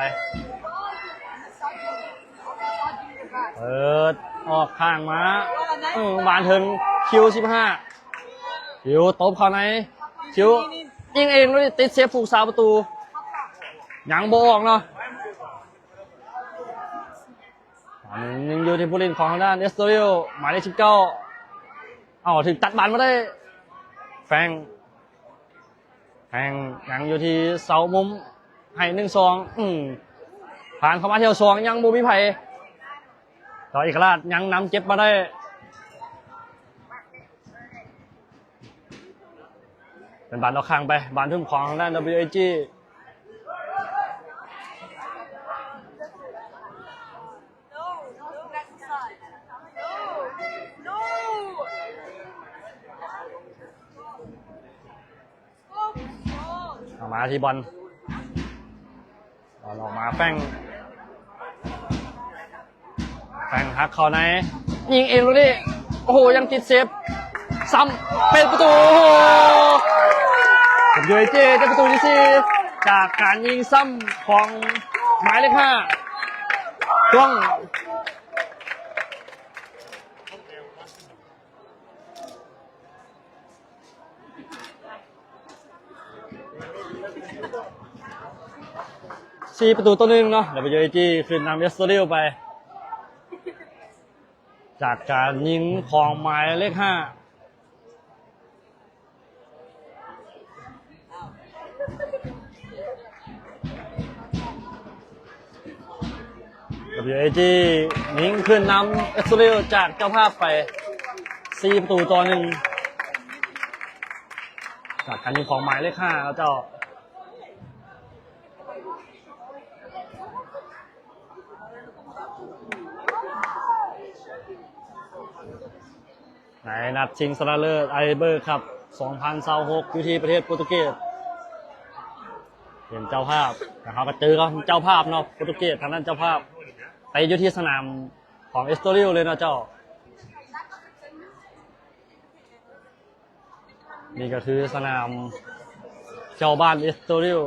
ເປີດອອກຂ້າງມາ ເອີ ບານເຖິງຄິວສິບຫ້າ ຄິວຕົບເຂົ້າໃນ ຄິວຍິງເອງ ແລ້ວຕິດເຊຟຜູ້ສາປະຕູ ຍັງບໍ່ອອກເນາະ ຍັງຢູ່ທີ່ຜູ້ຫຼິ້ນຂອງທາງດ້ານເອສໂຕເຣຍ ໝາຍເລກສິບເກົ້າ ເອົາ ຖືກຕັດບານມາໄດ້ ແຟງ ແຟງຍັງຢູ່ທີ່ເສົາມຸມ ໃຫ້ໜຶ່ງສອງ ອືມ ຜ່ານເຂົ້າມາແຖວສອງ ຍັງບໍ່ມີໃຜ ຕໍ່ເອກະລາດ ຍັງນຳເກັບມາໄດ້ ເປັນບານອອກຂ້າງໄປ ບານທຸ່ມຂອງທາງດ້ານ WAG. ເອົາມາທີ່ບອນ ບອນອອກມາ ແຟງ ແຟງຫັກເຂົ້າໃນ ຍິງເອງລູກນີ້ ໂອ້ໂຫ ຍັງຕິດເຊຟ ຊ້ຳເປັນປະຕູ ໂອ້ໂຫ ເປັນ WAG ໄດ້ປະຕູທີສີ່ ຈາກການຍິງຊ້ຳຂອງໝາຍເລກຫ້າ ຕ້ອງ ສີ່ປະຕູຕໍ່ໜຶ່ງເນາະ WAG ຂຶ້ນນຳເອສໂຕເຣຍໄປ ຈາກການຍິງຂອງໝາຍເລກຫ້າ WAG ຍິງຂຶ້ນນຳເອສໂຕເຣຍຈາກເຈົ້າພາບໄປ ສີ່ປະຕູຕໍ່ໜຶ່ງ ຈາກການຍິງຂອງໝາຍເລກຫ້າເນາະເຈົ້າ. ໃນນັດຊິງຊະນະເລີດ Iber Cup ສອງພັນຊາວຫົກ ຢູ່ທີ່ປະເທດໂປຣຕຸເກດ ເປັນເຈົ້າພາບ ແລ້ວເຮົາກໍເຈີກັບເຈົ້າພາບເນາະ ໂປຣຕຸເກດ ທາງດ້ານເຈົ້າພາບ ໄປຢູ່ທີ່ສະໜາມຂອງເອສໂຕເຣຍເລີຍເນາະເຈົ້າ. ນີ້ກໍຄືສະໜາມເຈົ້າບ້ານເອສໂຕເຣຍ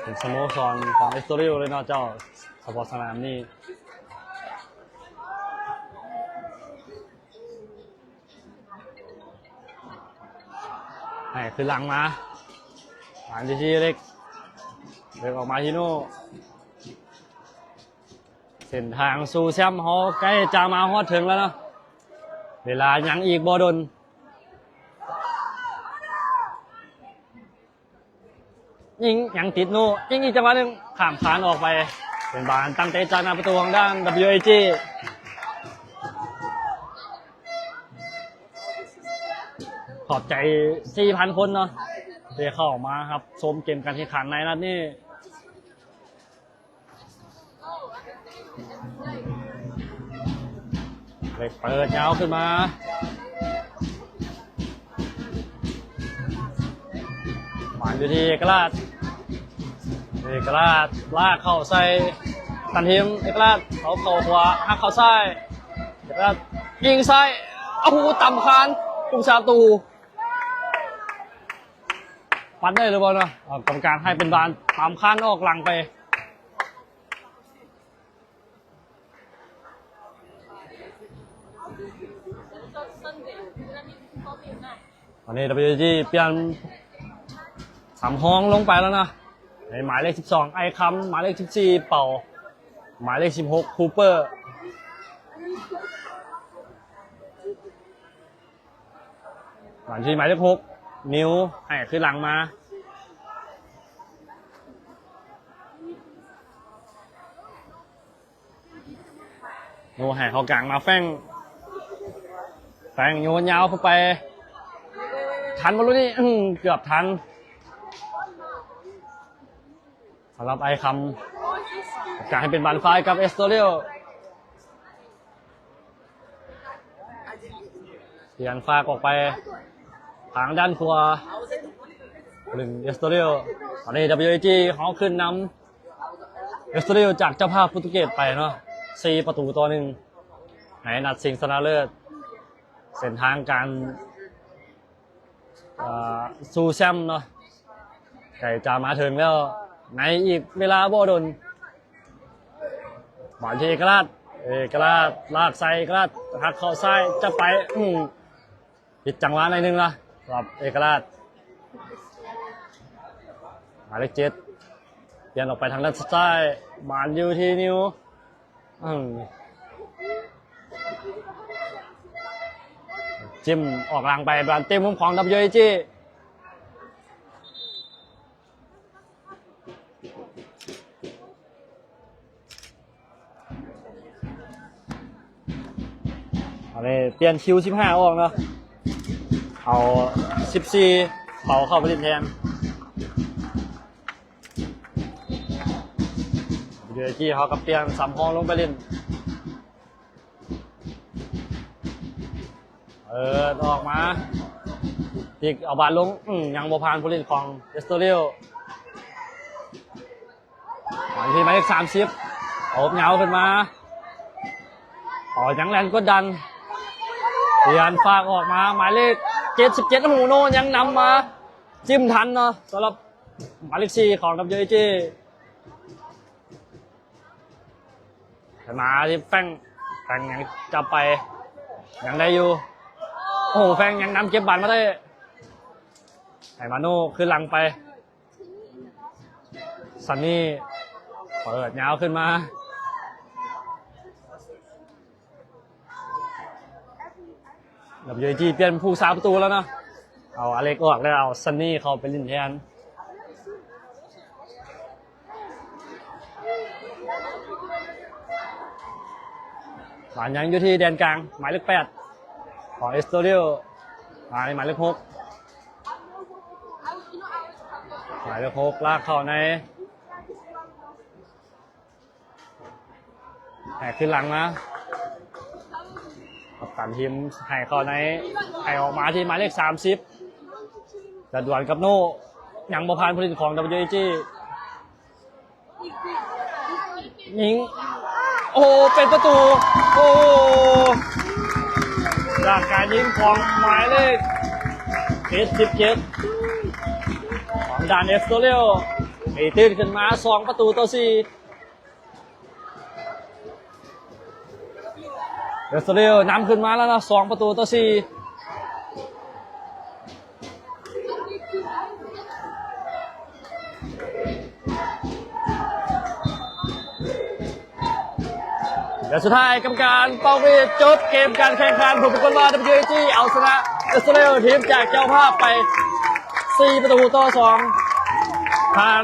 ເປັນສະໂມສອນຂອງເອສໂຕເຣຍເລີຍເນາະເຈົ້າ ສະເພາະສະໜາມນີ້. ໃຫ້ຄືນຫຼັງມາ ຫານທີ່ທີ່ເລັກ ເລັກອອກມາທີ່ໂນ່. ເສັ້ນທາງສູ່ແຊມເຮົາໃກ້ຈະມາຮອດເຖິງແລ້ວເນາະ ເວລາຍັງອີກບໍ່ດົນ. ຍິງ ຍັງຕິດໂນ່ ຍິງອີກຈັງຫວະໜຶ່ງ ຂ້າມຄານອອກໄປ ເປັນບານຕັ້ງເຕະຈາກໜ້າປະຕູຂອງດ້ານ WAG. ຂອບໃຈສີ່ພັນຄົນເນາະ ທີ່ເຂົ້າມາຮັບຊົມເກມການແຂ່ງຂັນໃນນັດນີ້. ເລັກເປີດຍາວຂຶ້ນມາ ບານຢູ່ທີ່ເອກະລາດ ເອກະລາດລາກເຂົ້າໃສ່ກັບຕັນທີມ ເອກະລາດເອົາເຂົ້າຂວາ ຫັກເຂົ້າຊ້າຍ ເອກະລາດຍິງຊ້າຍ ໂອ້ໂຫ ຕຳຄານ ຜູ້ສາປະຕູ ປັດໄດ້ຫຼືບໍ່ເນາະ? ເອົາ ກຳມະການໃຫ້ເປັນບານຕາມຄານອອກຫຼັງໄປ. ຕອນນີ້ WAG ປ່ຽນສຳຮອງລົງໄປແລ້ວເນາະ ໃນໝາຍເລກສິບສອງ ໄອຄຳ ໝາຍເລກສິບສີ່ ເປົາ ໝາຍເລກສິບຫົກ ຄູເປີ. ບານທີ່ໝາຍເລກຫົກ ນິວ ໃຫ້ຄືນຫຼັງມາ ໂຍໃຫ້ເຂົ້າກາງມາ ແຟງ ແຟງໂຍນຍາວເຂົ້າໄປ ທັນບໍ່ລູກນີ້? ອືມ ເກືອບທັນ. ສຳລັບໄອຄຳ ກາຍເປັນບານຟ້າຍກັບເອສໂຕເຣຍ ປ່ຽນຟາກອອກໄປທາງດ້ານຂວາ ເປັນເອສໂຕເຣຍ. ຕອນນີ້ WAG ເຮົາຂຶ້ນນຳເອສໂຕເຣຍຈາກເຈົ້າພາບໂປຣຕຸເກດໄປເນາະ ສີ່ປະຕູຕໍ່ໜຶ່ງ ໃນນັດຊິງຊະນະເລີດ ເສັ້ນທາງການ ເອີ່ ສູ່ແຊມເນາະ ໃກ້ຈະມາເຖິງແລ້ວ ໃນອີກເວລາບໍ່ດົນ. ບານທີ່ເອກະລາດ ເອກະລາດລາກໃສ່ ເອກະລາດຫັກເຂົ້າຊ້າຍ ຈະໄປ ອືມ ຜິດຈັງຫວະໜ້ອຍໜຶ່ງລະ ສຳລັບເອກະລາດ. ໝາຍເລກເຈັດ ປ່ຽນອອກໄປທາງດ້ານຊ້າຍ ບານຢູ່ທີ່ນິວ ອືມ ຈິ້ມອອກຫຼັງໄປ ບານເຕະມຸມຂອງ WAG. ອັນນີ້ປ່ຽນຄິວສິບຫ້າອອກເນາະ ເອົາສິບສີ່ ເປົາເຂົ້າໄປຫຼິ້ນແທນ. WAG ເຮົາກໍປ່ຽນສຳຮອງລົງໄປຫຼິ້ນ ເປີດອອກມາ ຕິກເອົາບານລົງ ອືມ ຍັງບໍ່ຜ່ານຜູ້ຫຼິ້ນຂອງເອສໂຕເຣຍ. ມາທີ່ໝາຍເລກສາມສິບ ໂອບຍາວຂຶ້ນມາ ອໍ ຍັງແລ່ນກົດດັນ ປ່ຽນຟາກອອກມາ ໝາຍເລກເຈັດສິບເຈັດ ໂອ້ໂຫ ໂນ ຍັງນຳມາ ຈິ້ມທັນເນາະ ສຳລັບໝາຍເລກສີ່ຂອງ WAG. ຂຶ້ນມາທີ່ແຟງ ແຟງຍັງຈັບໄປ ຍັງໄດ້ຢູ່ ໂອ້ໂຫ ແຟງຍັງນຳເກັບບານມາໄດ້ ໃຫ້ມາໂນຄືນຫຼັງໄປ ຊັນນີ ເປີດຍາວຂຶ້ນມາ WAG ປ່ຽນຜູ້ສາປະຕູແລ້ວເນາະ ເອົາອາເລັກອອກແລ້ວ ເອົາຊັນນີເຂົ້າໄປຫຼິ້ນແທນ. ບານຍັງຢູ່ທີ່ແດນກາງ ໝາຍເລກແປດ ຂອງເອສໂຕເຣຍ ມາໃຫ້ໝາຍເລກຫົກ ໝາຍເລກຫົກ ລາກເຂົ້າໃນ ໃຫ້ຄືນຫຼັງມາ ກັບຕັນທີມໃຫ້ເຂົ້າໃນ ໃຫ້ອອກມາທີ່ໝາຍເລກສາມສິບ ຈະດວນກັບໂນ ຍັງບໍ່ຜ່ານຜູ້ຫຼິ້ນຂອງ WAG ຍິງ ໂອ້ໂຫ ເປັນປະຕູ ໂອ້ໂຫ ຈາກການຍິງຂອງໝາຍເລກເຈັດສິບເຈັດ ຂອງດານເອສໂຕເຣວ ຕີຕື່ມຂຶ້ນມາສອງປະຕູຕໍ່ສີ່. ເອສໂຕເຣວນຳຂຶ້ນມາແລ້ວເນາະ ສອງປະຕູຕໍ່ສີ່. ແລະ ສຸດທ້າຍກຳມະການເປົ່າຫວີດຈົບເກມການແຂ່ງຂັນ ຜົນປາກົດວ່າ ດັບເບິນຢູເອຈີ ເອົາຊະນະ ເອສໂຕເຣວ ທີມຈາກເຈົ້າພາບໄປ ສີ່ປະຕູຕໍ່ສອງ. ທາງ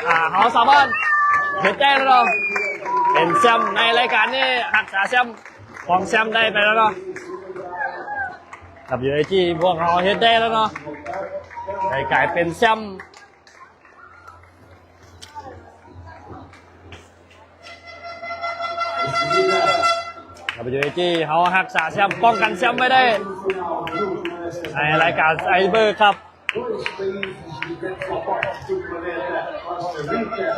ອ່າ ເຮົາສາມາດເຮັດໄດ້ແລ້ວເນາະ ເປັນແຊ້ມໃນລາຍການນີ້ ຮັກສາແຊ້ມ ຄອງແຊ້ມໄດ້ໄປແລ້ວເນາະ ດັບເບິນຢູເອຈີ ພວກເຮົາເຮັດໄດ້ແລ້ວເນາະ ໄດ້ກາຍເປັນແຊ້ມ ດັບເບິນຢູເອຈີ ເຮົາຮັກສາແຊ້ມ ປ້ອງກັນແຊ້ມໄວ້ໄດ້ ໃນລາຍການໄອເບີຄັບ. Dois países do Costa Rica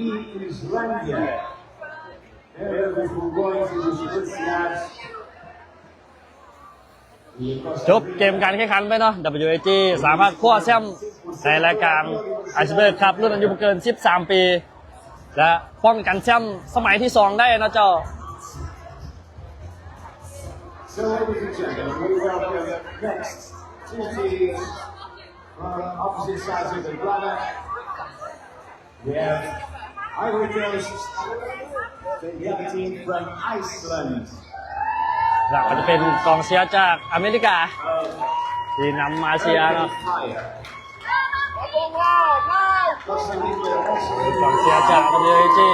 e Islândia. ຈົບເກມການແຂ່ງຂັນໄປເນາະ ດັບເບິນຢູເອຈີ ສາມາດຄວ້າແຊ້ມໃນລາຍການໄອເບີຄັບ ລຸ້ນອາຍຸບໍ່ເກີນສິບສາມປີ ແລະ ປ້ອງກັນແຊ້ມສະໄໝທີສອງໄດ້ເນາະເຈົ້າ. So, ladies and gentlemen, we welcome next two teams from opposite sides of the bladder. We have Ivory Coast, the other team from Iceland. ຫຼັກກໍຈະເປັນກອງເຊຍຈາກອາເມລິກາ ທີ່ນຳມາເຊຍເນາະ ກອງເຊຍຈາກ ດັບເບິນຢູເອຈີ.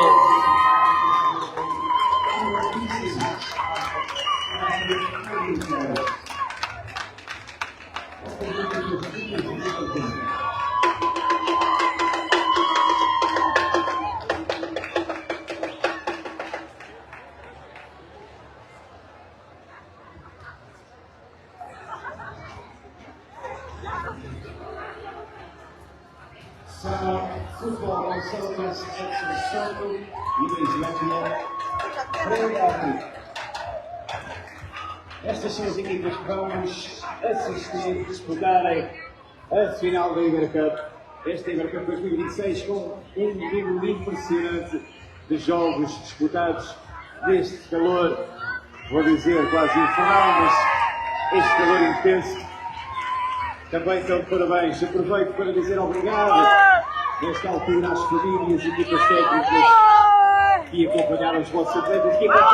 São futebol, são action, são tudo. E dois metros. Estas são as equipas que vamos assistir disputarem a final da Ibercup. Esta Ibercup dois mil e vinte e seis com um número impressionante de jogos disputados neste calor, vou dizer quase infernal, mas este calor intenso. Também estão de parabéns. Aproveito para dizer obrigado, nesta altura, às famílias e equipas técnicas que acompanharam os vossos atletas. Equipa de São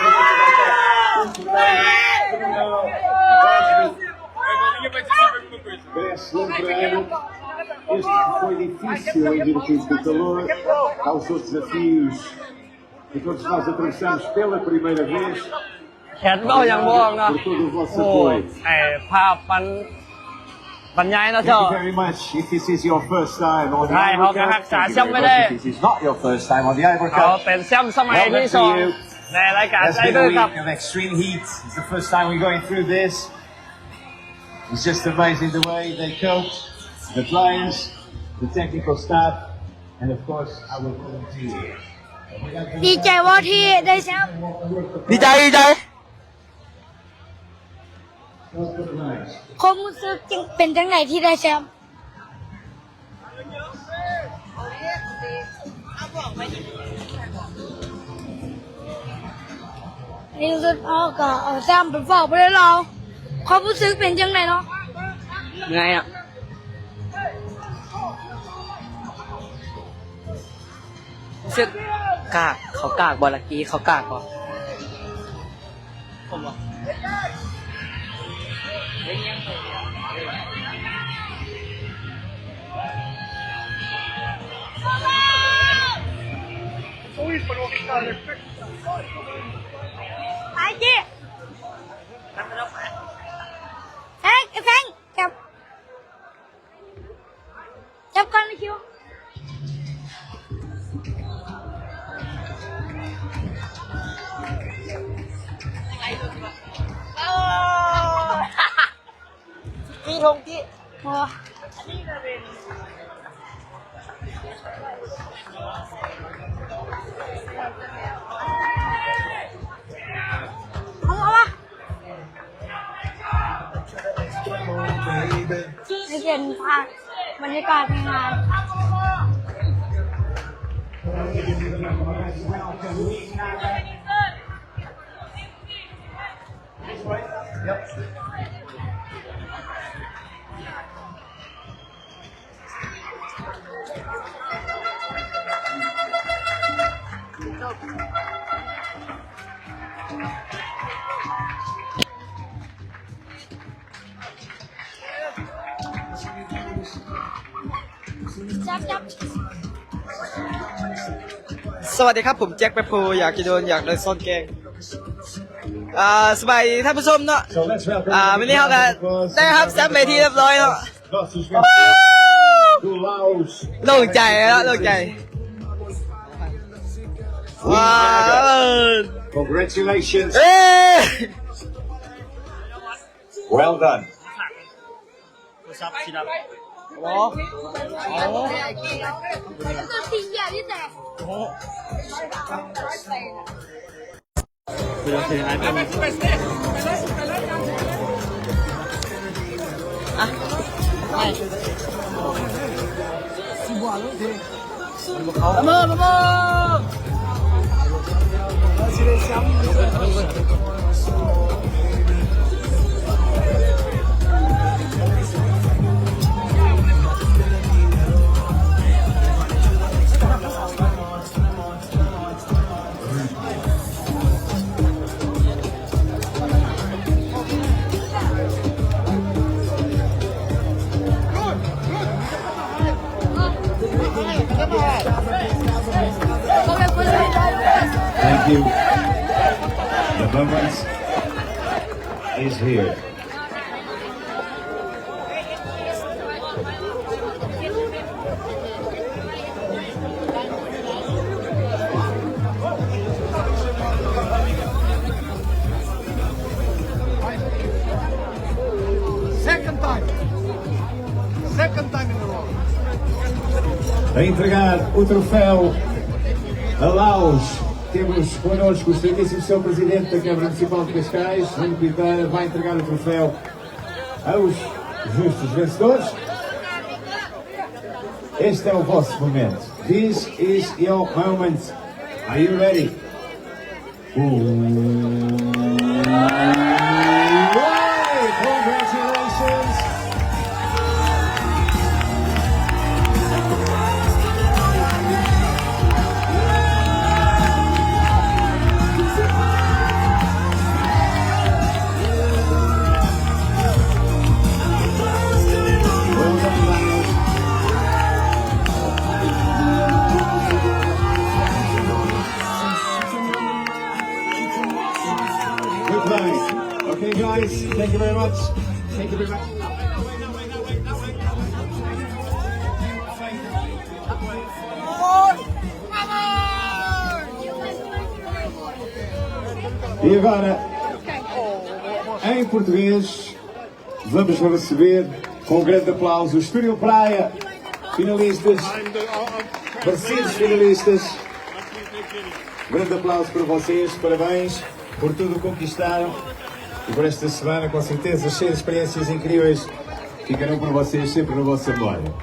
Paulo, muito bem. Bruno, Cosme, Cresce, Lampreiro. Este que foi difícil em virtude do calor, causou desafios que todos nós atravessamos pela primeira vez. ແຄດເວົ້າຫຍັງບໍ່ອອກເນາະ Obrigado por todo o vosso apoio. ໂອ້ ໄອ້ພາບມັນບັນຍາຍເນາະ Thank you very much. If this is your first time on the Ivory Cup, thank you very much. If this is not your first time on the Ivory Cup, welcome to you. ເຮົາເປັນແຊ້ມສະໄໝທີສອງໃນລາຍການໄອເບີຄັບ It's been a week of extreme heat. It's the first time we're going through this. It's just amazing the way they cope, the players, the technical staff, and of course our volunteers. ດີໃຈບໍ່ທີ່ໄດ້ແຊ້ມ? ດີໃຈ ດີໃຈ. ຄວາມຮູ້ສຶກເປັນຈັ່ງໃດທີ່ໄດ້ແຊ້ມ? ໃນທີ່ສຸດເຮົາກໍເອົາແຊ້ມໄປຝາກປະເທດລາວ. ຄວາມຮູ້ສຶກເປັນຈັ່ງໃດເນາະ? ເມື່ອຍເນາະ. ຮູ້ສຶກກາກ ເຂົາກາກບໍ່ ລັກກີ້ ເຂົາກາກບໍ່? ໄປຈິ ແຟງ ແຟງ ຈັບ ຈັບກ່ອນ ຄິວ. ຈີ່ ທົງຈີ່ ບໍ່ ເອົາ ເອົາ ເອົາ. ນີ້ເປັນພາບບັນຍາກາດໃນງານ. Yep. ສະຫວັດດີຄັບ ຜົມແຈັກ ແປັບໂພ ຢາກຈະໂດນ ຢາກໂດນຊ້ອນແກງ. ອ່າ ສະບາຍດີທ່ານຜູ້ຊົມເນາະ. ອ່າ ມື້ນີ້ເຮົາກະໄດ້ຮັບແຊ້ມເປັນທີ່ຮຽບຮ້ອຍເນາະ. ໂລ່ງໃຈເນາະ ໂລ່ງໃຈ. ວ້າວ Congratulations. Well done. ໂອ້ ໂອ້ ໂອ້ Thank you. The moment is here. Second time. Second time in a row. A entregar o troféu a Laos, temos connosco o excelentíssimo senhor Presidente da Câmara Municipal de Cascais, Nuno Piteira, vai entregar o troféu aos justos vencedores. Este é o vosso momento. This is your moment. Are you ready? Congratulations. Goodbye. Okay, guys, thank you very much. Thank you very much. E agora, em português, vamos receber com um grande aplauso o Estúdio Praia, finalistas, merecidos finalistas. Grande aplauso para vocês, parabéns por tudo o que conquistaram e por esta semana, com certeza, cheia de experiências incríveis, ficarão para vocês sempre na vossa memória.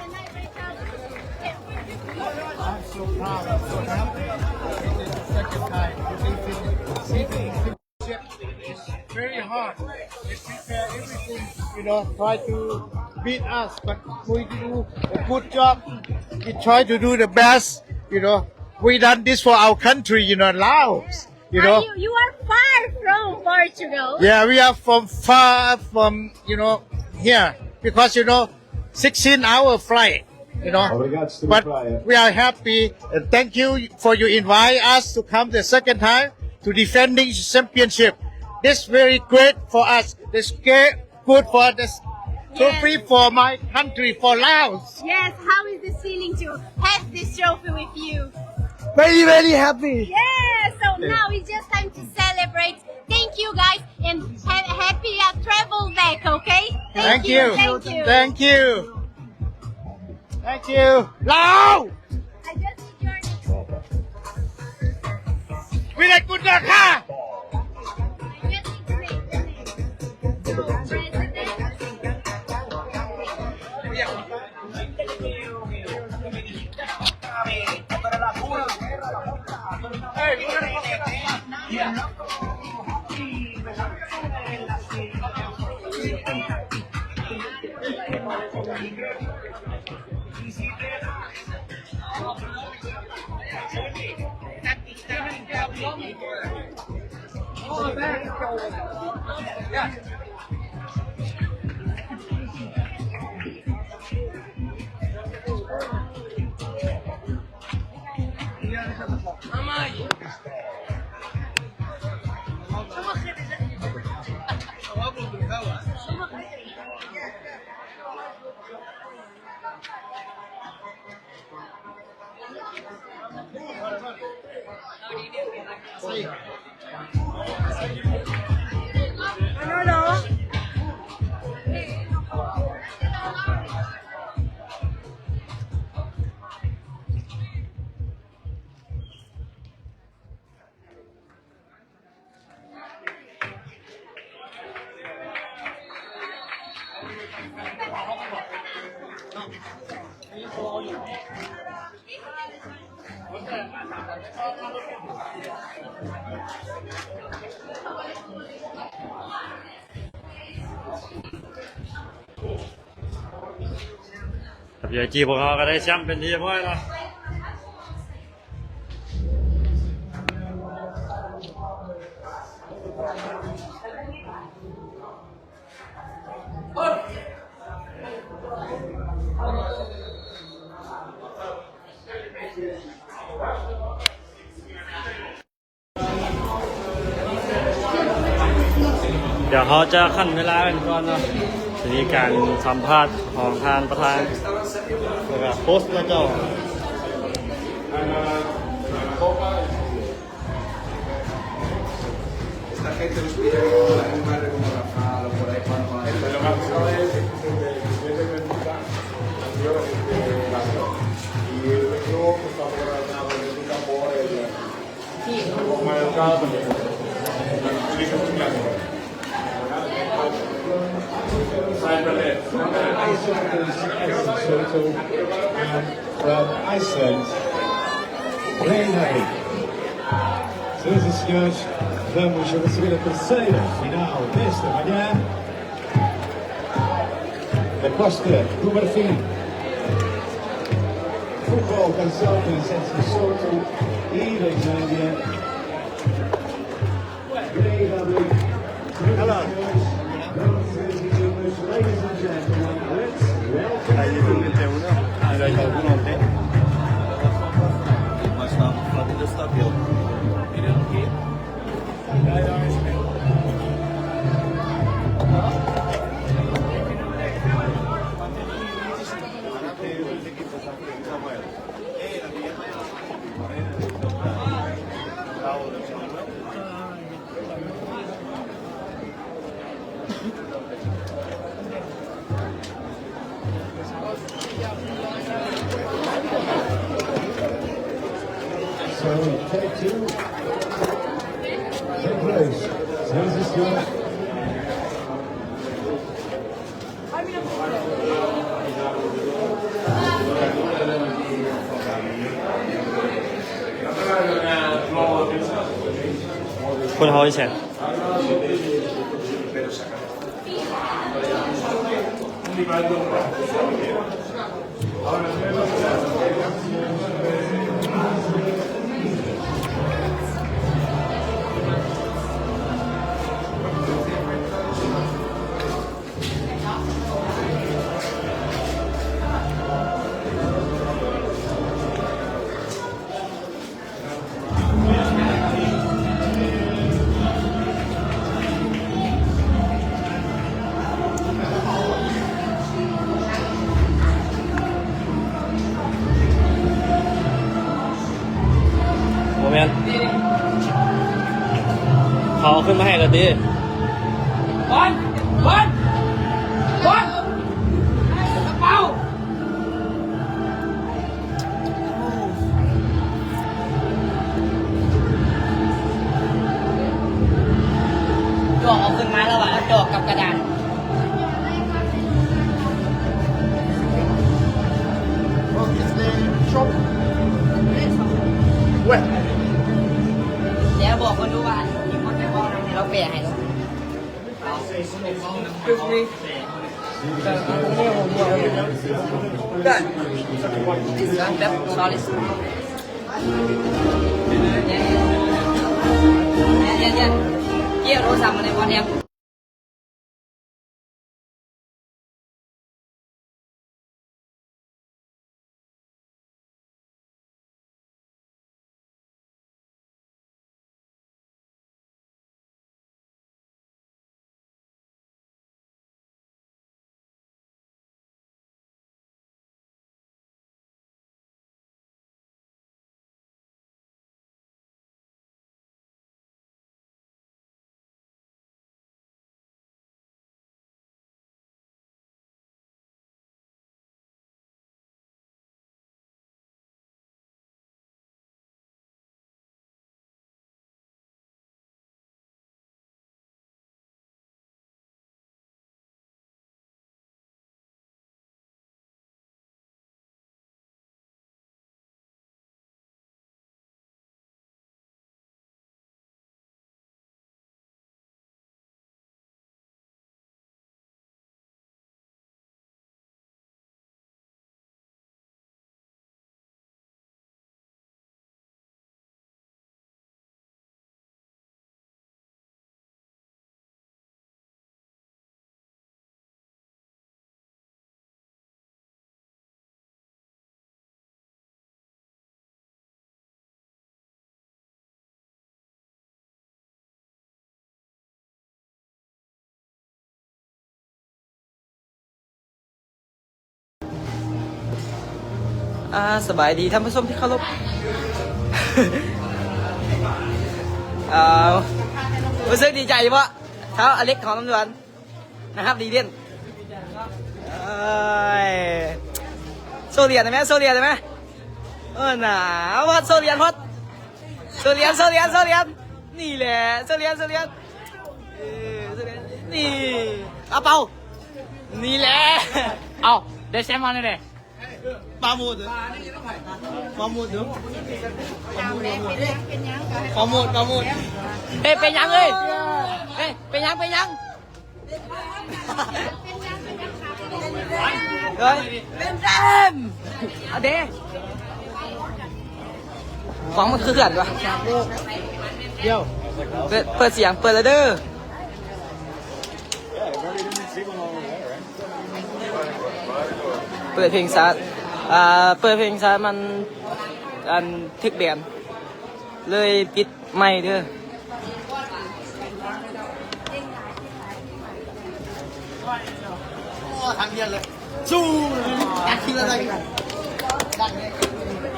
Very hard. They prepare everything, you know, try to beat us, but we do a good job. We try to do the best, you know. We done this for our country, you know, Laos, you know. Are you, you are far from Portugal. Yeah, we are from far from, you know, here, because, you know, sixteen hour flight, you know. But we are happy, and thank you for you invite us to come the second time to defending championship. This very great for us. This great, good for this trophy for my country, for Laos. Yes, how is this feeling to have this trophy with you? Very, very happy. Yeah, so now it's just time to celebrate. Thank you, guys, and ha-, happy, uh, travel back, okay? Thank you, thank you. Thank you. Thank you. Lao! I just need your name. Very good luck, ha! I just need your name. So, President, ครับ พีไอจี พวกเราก็ได้แชมป์เป็นที่เรียบร้อยแล้ว เดี๋ยวเราจะขั้นเวลากันก่อนเนาะ จะมีการสัมภาษณ์ของทางประธาน แล้วก็โค้ช แล้วก็ Esta gente los pide por ahí, madre, como Rafa, lo por ahí, cuando más. Este, lo más pesado es, este, de, de, de, de, y el otro, pues, está por ahí, por el tambor, el, como el caso, el, el, From Iceland, Reinari. Senhoras e senhores, vamos receber a terceira final desta manhã. Da Costa do Marfim, Football Consultants, Sérgio Souto e da Islândia. Hello. So, take two. Take place. Senhoras e senhores. ຄົນເຮົາຢູ່ໃສ? ບໍ່ແມ່ນ ເຂົາເອົາຂຶ້ນມາໃຫ້ແລ້ວຕິ? ບອນ ບອນ ບອນ ກະເປົາ. ຈອກເອົາຂຶ້ນມາແລ້ວວ່າ ຈອກກັບກະດານ. What is the shop? ແລ້ວບອກເພິ່ນດູວ່າ ມີຄົນໄປເວົ້ານຳ ລາວແປໃຫ້. Excuse me. Done. This one, sorry. Yeah, yeah, yeah. Yeah, ໂທລະສັບມາໃນ WhatsApp. ອ່າ ສະບາຍດີທ່ານຜູ້ຊົມທີ່ເຄົາລົບ. ອ່າ ຮູ້ສຶກດີໃຈບໍ່ ທ້າວອາເລັກ ຫອມລຳດວນ ນະຮັບ ດີເດັ່ນ. ເອີຍ ໂຊຫຼຽນໄດ້ໄໝ? ໂຊຫຼຽນໄດ້ໄໝ? ເອີ ໜາ ເອົາ ພອດ ໂຊຫຼຽນ ພອດ ໂຊຫຼຽນ ໂຊຫຼຽນ ໂຊຫຼຽນ ນີ້ແຫຼະ ໂຊຫຼຽນ ໂຊຫຼຽນ ເອີ ໂຊຫຼຽນ ນີ້ ເອົາ ເປົ່າ ນີ້ແຫຼະ ເອົາ ໄດ້ແຊມມາແລ້ວເດ້. ປາໂມດເດີ ປາໂມດເດີ ປາໂມດ ປາໂມດ ເອີຍ ເປັນຫຍັງເອີຍ ເປັນຫຍັງ ເປັນຫຍັງ ເອີຍ ເປັນແຊມ ເອົາເດ້ ຂອງມັນຄືເຮືອນວະ ດຽວ ເປີດ ເປີດສຽງ ເປີດແລ້ວເດີ. ເປີດເພງຊາດ ອ່າ ເປີດເພງຊາດມັນ ອັນ ຖືກແບນ ເລີຍປິດໄມເດີ. ໂອ້ ທາງດຽວເລີຍ ສູ້ ຕັດທີລະໄດ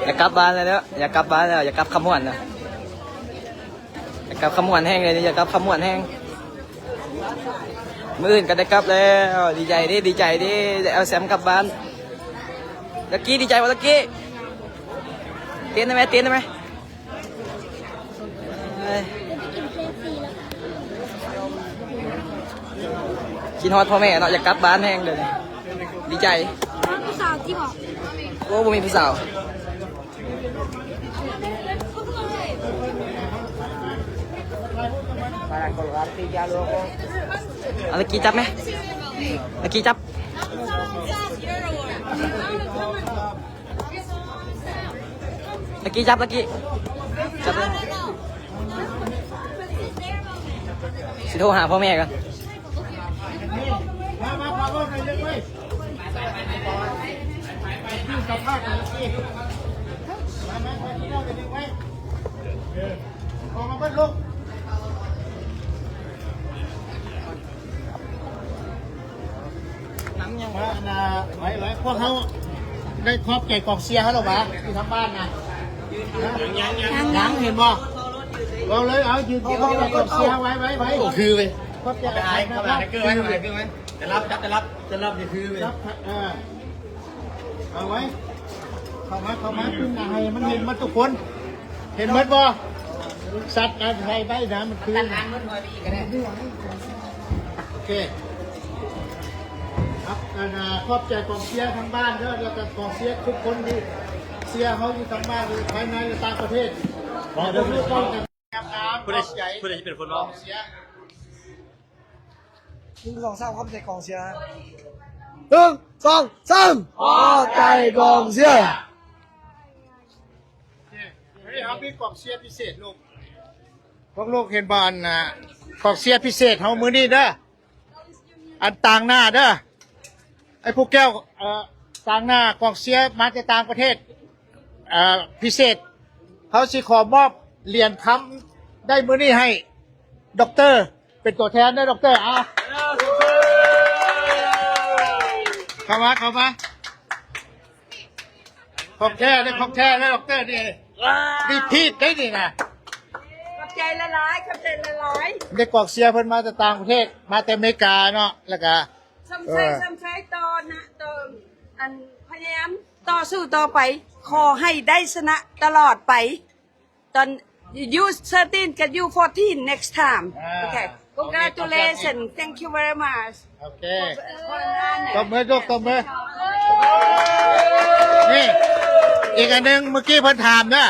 ຢາກກັບບ້ານແລ້ວເດີ ຢາກກັບບ້ານແລ້ວ ຢາກກັບຄຳມ່ວນນະ. ຢາກກັບຄຳມ່ວນແຮງເລີຍ ຢາກກັບຄຳມ່ວນແຮງ. ມື້ອື່ນກໍໄດ້ກັບແລ້ວ ດີໃຈເດ້ ດີໃຈເດ້ ໄດ້ເອົາແຊມກັບບ້ານ. ລັກກີ້ ດີໃຈບໍ່ລັກກີ້? ເຕັ້ນໄດ້ໄໝ? ເຕັ້ນໄດ້ໄໝ? ເອີຍ ຄິດຮອດພໍ່ແມ່ເນາະ ຢາກກັບບ້ານແຮງດຽວນີ້ ດີໃຈ. ຜູ້ສາວຕິບໍ? ໂອ້ ບໍ່ມີຜູ້ສາວ. ເອົາ ລັກກີ້ຈັບໄໝ? ລັກກີ້ຈັບ ລັກກີ້ຈັບ ລັກກີ້ຈັບເລີຍ. ຊິໂທຫາພໍ່ແມ່ກ່ອນ. ອອກມາເບິດລູກ ນຳຍັງ ມາ ອັນນ່າ ໄວ້ ໄວ້ ພວກເຮົາໄດ້ຂອບໃຈກອງເຊຍເຮົາແລ້ວຫວາ ຢູ່ທາງບ້ານນະ? ຍັງ ຍັງ ຍັງ ຍັງ ເຫັນບໍ່? ເວົ້າເລີຍ ເອົາ ຢືນຂອບໃຈກອງເຊຍ ໄວ້ ໄວ້ ໄວ້ ໂອ້ ຄືເວີຍ ຂອບໃຈ ເອົາໄປໃຫ້ ເອົາໄປໃຫ້ຄືໄວ້ ເອົາໄປໃຫ້ຄືໄວ້ ຈະລັບ ຈັບ ຈະລັບ ຈະລັບນີ້ຄືເວີຍ ຈັບ ເອີ ເອົາໄວ້ ເຂົ້າມາ ເຂົ້າມາ ຂຶ້ນໜ້າໃຫ້ມັນເຫັນໝົດທຸກຄົນ ເຫັນໝົດບໍ່? ສັດ ໃຫ້ໄວ້ນະ ມັນຄື ໂອເຄ ຄັບ ອັນນ່າ ຂອບໃຈກອງເຊຍທາງບ້ານເດີ ແລ້ວກໍກອງເຊຍທຸກຄົນທີ່ເຊຍເຮົາຢູ່ທາງບ້ານ ຢູ່ພາຍໃນ ແລະ ຕ່າງປະເທດ ຂໍໃຫ້ເຮົາໄດ້ ຜູ້ໃດ ຜູ້ໃດຊິເປັນຄົນເວົ້າ? ເຊຍ. ໜຶ່ງ ສອງ ສາມ ຂອບໃຈກອງເຊຍ. ໜຶ່ງ ສອງ ສາມ ຂອບໃຈກອງເຊຍ. ເຮົາມີກອງເຊຍພິເສດລູກ. ພວກລູກເຫັນບໍ່ ອັນ ອ່າ ກອງເຊຍພິເສດເຮົາມື້ນີ້ເດີ. ອັນຕາງໜ້າເດີ ໄອ້ຜູ້ແກ້ວ ເອີ ຕາງໜ້າກອງເຊຍມາແຕ່ຕ່າງປະເທດ ເອີ ພິເສດ ເຮົາຊິຂໍມອບຫຼຽນຄຳໄດ້ມື້ນີ້ໃຫ້ດັອກເຕີ ເປັນຕົວແທນເດີ ດັອກເຕີ. ອາ ເຂົ້າມາ ເຂົ້າມາ. ຂອງແທ້ເດ້ ຂອງແທ້ເດ້ ດັອກເຕີນີ້ ນີ້ພີດໄດ້ນີ້ນະ. ຂອບໃຈຫຼາຍໆ ຂອບໃຈຫຼາຍໆ. ເດັກກອງເຊຍເພິ່ນມາແຕ່ຕ່າງປະເທດ ມາແຕ່ອາເມລິກາເນາະ ແລ້ວກະ ສຳໄຊ ເອີ ສຳໄຊຕໍ່ນະ ຕໍ່ ອັນ ພະຍາຍາມຕໍ່ສູ້ຕໍ່ໄປ ຂໍໃຫ້ໄດ້ຊະນະຕະຫຼອດໄປ. ຕອນ you thirteen ກັບ you fourteen next time. ອ່າ ໂອເຄ congratulations. Thank you very much. ໂອເຄ ຕົບມື ຕົບມື. ນີ້ ອີກອັນໜຶ່ງ ມື້ກີ້ເພິ່ນຖາມເດີ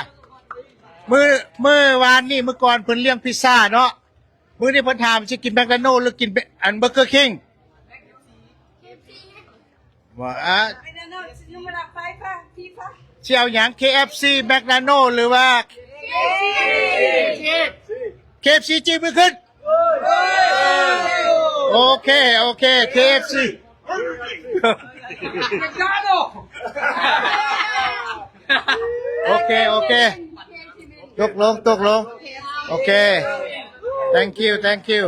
ມື້ ມື້ວານນີ້ ມື້ກ່ອນເພິ່ນລ້ຽງພິຊາເນາະ ມື້ນີ້ເພິ່ນຖາມຊິກິນແມັກໂດນັລ ຫຼືກິນ ອັນ ເບີເກີຄິງ? ວ່າ ຊິເອົາຫຍັງ ເຄເອັຟຊີ ແມັກໂດນັລ ຫຼືວ່າ ເຄເອັຟຊີ ຈີບມືຂຶ້ນ. ໂອເຄ ໂອເຄ ເຄເອັຟຊີ. ໂອເຄ ໂອເຄ ຕົກລົງ ຕົກລົງ. ໂອເຄ thank you, thank you.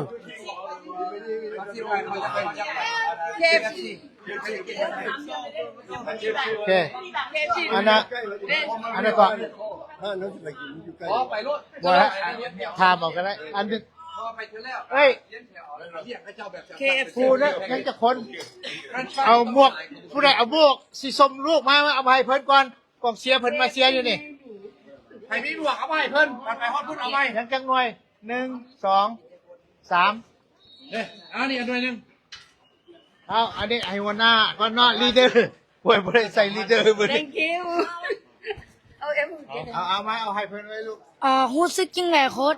ໂອເຄ ອັນນະ ອັນນະກໍ ບໍ່ ຖາມເອົາກໍໄດ້ ອັນ ເອີຍ ເຄເອັຟຊີ ຜູ້ເດ້ ຍັງຈັກຄົນ ເອົາໝວກ ຜູ້ໃດເອົາໝວກສີສົ້ມລູກມາ ເອົາມາໃຫ້ເພິ່ນກ່ອນ. ກອງເຊຍເພິ່ນມາເຊຍຢູ່ນີ້ ໃຜມີໝວກເອົາມາໃຫ້ເພິ່ນ ໄປຮອດພຸ້ນເອົາໃໝ່ ຍັງຈັກໜ່ວຍ ໜຶ່ງ ສອງ ສາມ ເດ້ ອັນນີ້ອັນໜ່ວຍໜຶ່ງ. ເອົາ ອັນນີ້ໃຫ້ຫົວໜ້າກ່ອນເນາະ ລີດເດີ. ໂອ້ຍ ບໍ່ໄດ້ໃສ່ລີດເດີມື້ນີ້. Thank you. ເອົາ ເອົາ ເອົາມາ ເອົາໃຫ້ເພິ່ນໄວ້ລູກ. ເອີ ຮູ້ສຶກຈັ່ງໃດໂຄດ?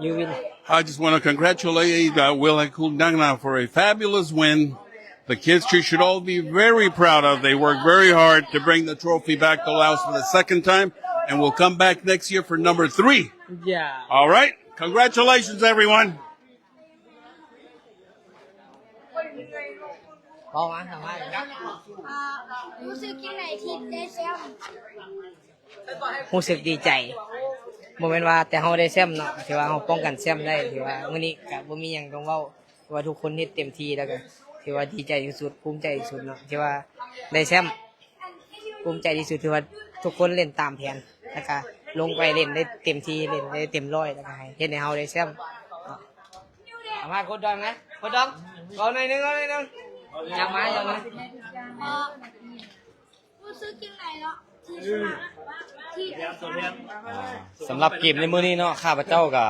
You win. I just want to congratulate uh, Will and Kundangna for a fabulous win. The kids should all be very proud of. They worked very hard to bring the trophy back to Laos for the second time, and we'll come back next year for number three. Yeah. All right. Congratulations, everyone. ເວົ້າມາ ສຳພາດ ອ່າ ຮູ້ສຶກຈັ່ງໃດທີ່ໄດ້ແຊ້ມ? ຮູ້ສຶກດີໃຈ ບໍ່ແມ່ນວ່າແຕ່ເຮົາໄດ້ແຊ້ມເນາະ ຖືວ່າເຮົາປ້ອງກັນແຊ້ມໄດ້ ຖືວ່າມື້ນີ້ກະບໍ່ມີຫຍັງຕ້ອງເວົ້າ ຖືວ່າທຸກຄົນເຮັດເຕັມທີ່ ແລ້ວກະຖືວ່າດີໃຈທີ່ສຸດ ພູມໃຈທີ່ສຸດເນາະ ທີ່ວ່າໄດ້ແຊ້ມ. ພູມໃຈທີ່ສຸດ ຖືວ່າທຸກຄົນຫຼິ້ນຕາມແຜນ ແລ້ວກະລົງໄປຫຼິ້ນໄດ້ເຕັມທີ່ ຫຼິ້ນໄດ້ເຕັມຮ້ອຍ ແລ້ວກະໃຫ້ ເຮັດໃຫ້ເຮົາໄດ້ແຊ້ມເນາະ. ສຳພາດໂຄດດອງນະ ໂຄດດອງ ເວົ້າໜ້ອຍໜຶ່ງ ເວົ້າໜ້ອຍໜຶ່ງ ຢາກມາ ຢາກມາ. ເອີ ຮູ້ສຶກຈັ່ງໃດເນາະ ທີ່ຊະນະ ທີ່ໄດ້ຊະນະ? ອ່າ ສຳລັບເກມໃນມື້ນີ້ເນາະ ຂ້າພະເຈົ້າກະ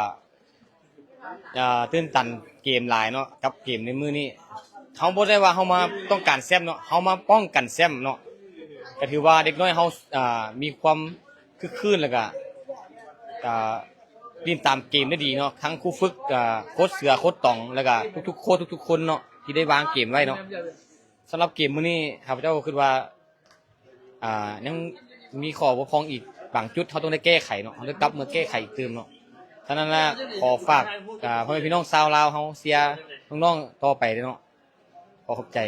ອ່າ ຕື່ນຕັນເກມຫຼາຍເນາະ ກັບເກມໃນມື້ນີ້. ເຮົາບໍ່ໄດ້ວ່າເຮົາມາຕ້ອງການແຊ້ມເນາະ ເຮົາມາປ້ອງກັນແຊ້ມເນາະ. ກະຖືວ່າເດັກນ້ອຍເຮົາ ອ່າ ມີຄວາມຄຶກຄື້ນ ແລ້ວກະ ອ່າ ຫຼິ້ນຕາມເກມໄດ້ດີເນາະ ທັງຄູຝຶກ ອ່າ ໂຄດເສືອ ໂຄດຕອງ ແລ້ວກະທຸກໆ ໂຄດທຸກໆຄົນເນາະ ທີ່ໄດ້ວາງເກມໄວ້ເນາະ. ສຳລັບເກມມື້ນີ້ ຂ້າພະເຈົ້າຄິດວ່າ ອ່າ ຍັງມີຂໍ້ບົກຜ່ອງອີກບາງຈຸດ ເຮົາຕ້ອງໄດ້ແກ້ໄຂເນາະ ເຮົາຕ້ອງກັບມາແກ້ໄຂອີກຕື່ມເນາະ. ສະນັ້ນລະ ຂໍຝາກ ອ່າ ພໍ່ແມ່ພີ່ນ້ອງຊາວລາວເຮົາເຊຍນ້ອງໆຕໍ່ໄປເດີເນາະ. ຂໍຂອບໃຈ.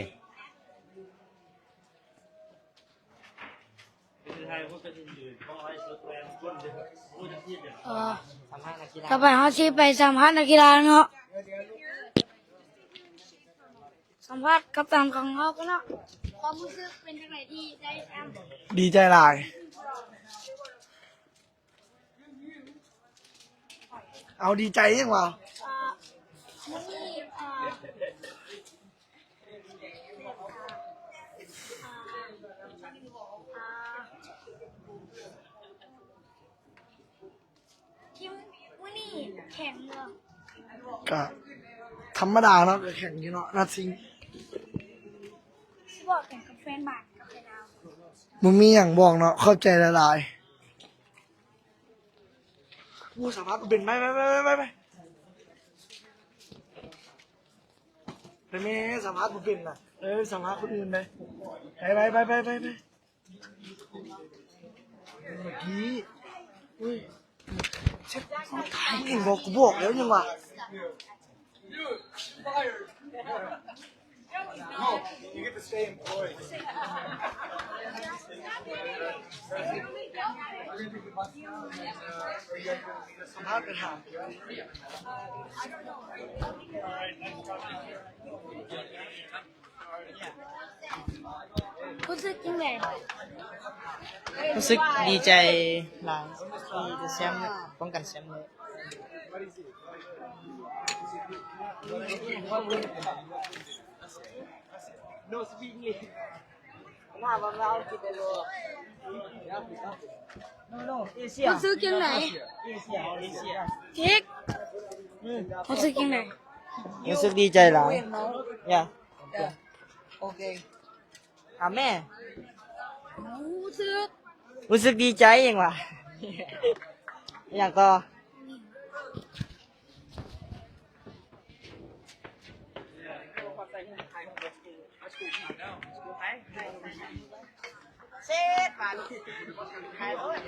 ເອີ ຕໍ່ໄປເຮົາຊິໄປສຳພາດນັກກິລາເນາະ. ສຳພາດກັບຕັນຂອງເຮົາກັນເນາະ ຄວາມຮູ້ສຶກເປັນຈັ່ງໃດທີ່ໄດ້ແຊ້ມ? ດີໃຈຫຼາຍ. ເອົາ ດີໃຈຫຍັງວະ? ທີມມື້ນີ້ແຂງບໍ່? ກະທຳມະດາເນາະ ກະແຂງຢູ່ເນາະ nothing. ຊິບອກຫຍັງກັບແຟນບານກັບແຟນລາວ? ບໍ່ມີຫຍັງບອກເນາະ ຂອບໃຈຫຼາຍໆ. ໂອ້ ສາມາດເປັນ ໄປ ໄປ ໄປ ໄປ ໄປ. ແມ່ ສຳພາດບໍ່ເປັນນະ. ເອີ ສຳພາດຄົນອື່ນໄປ. ໄປ ໄປ ໄປ ໄປ ໄປ. ເມື່ອກີ້ ເອີຍ ເຊັດ ເຂົາຖ່າຍເອງບໍ່? ກູບອກແລ້ວຍັງວ່າ ສຳພາດໄປຖາມ. ຮູ້ສຶກຈັ່ງໃດ? ຮູ້ສຶກດີໃຈຫຼາຍທີ່ໄດ້ແຊມ ປ້ອງກັນແຊມເລີຍ. ຮູ້ສຶກຈັ່ງໃດ? ເຈັກ ຮູ້ສຶກຈັ່ງໃດ? ຮູ້ສຶກດີໃຈຫຼາຍ. ຢ່າ ໂອເຄ ອາແມ່ ຮູ້ສຶກ ຮູ້ສຶກດີໃຈຫຍັງວະ? ຫຍັງຕໍ່? ເຊັດ ບາດນີ້ ໄປເລີຍ.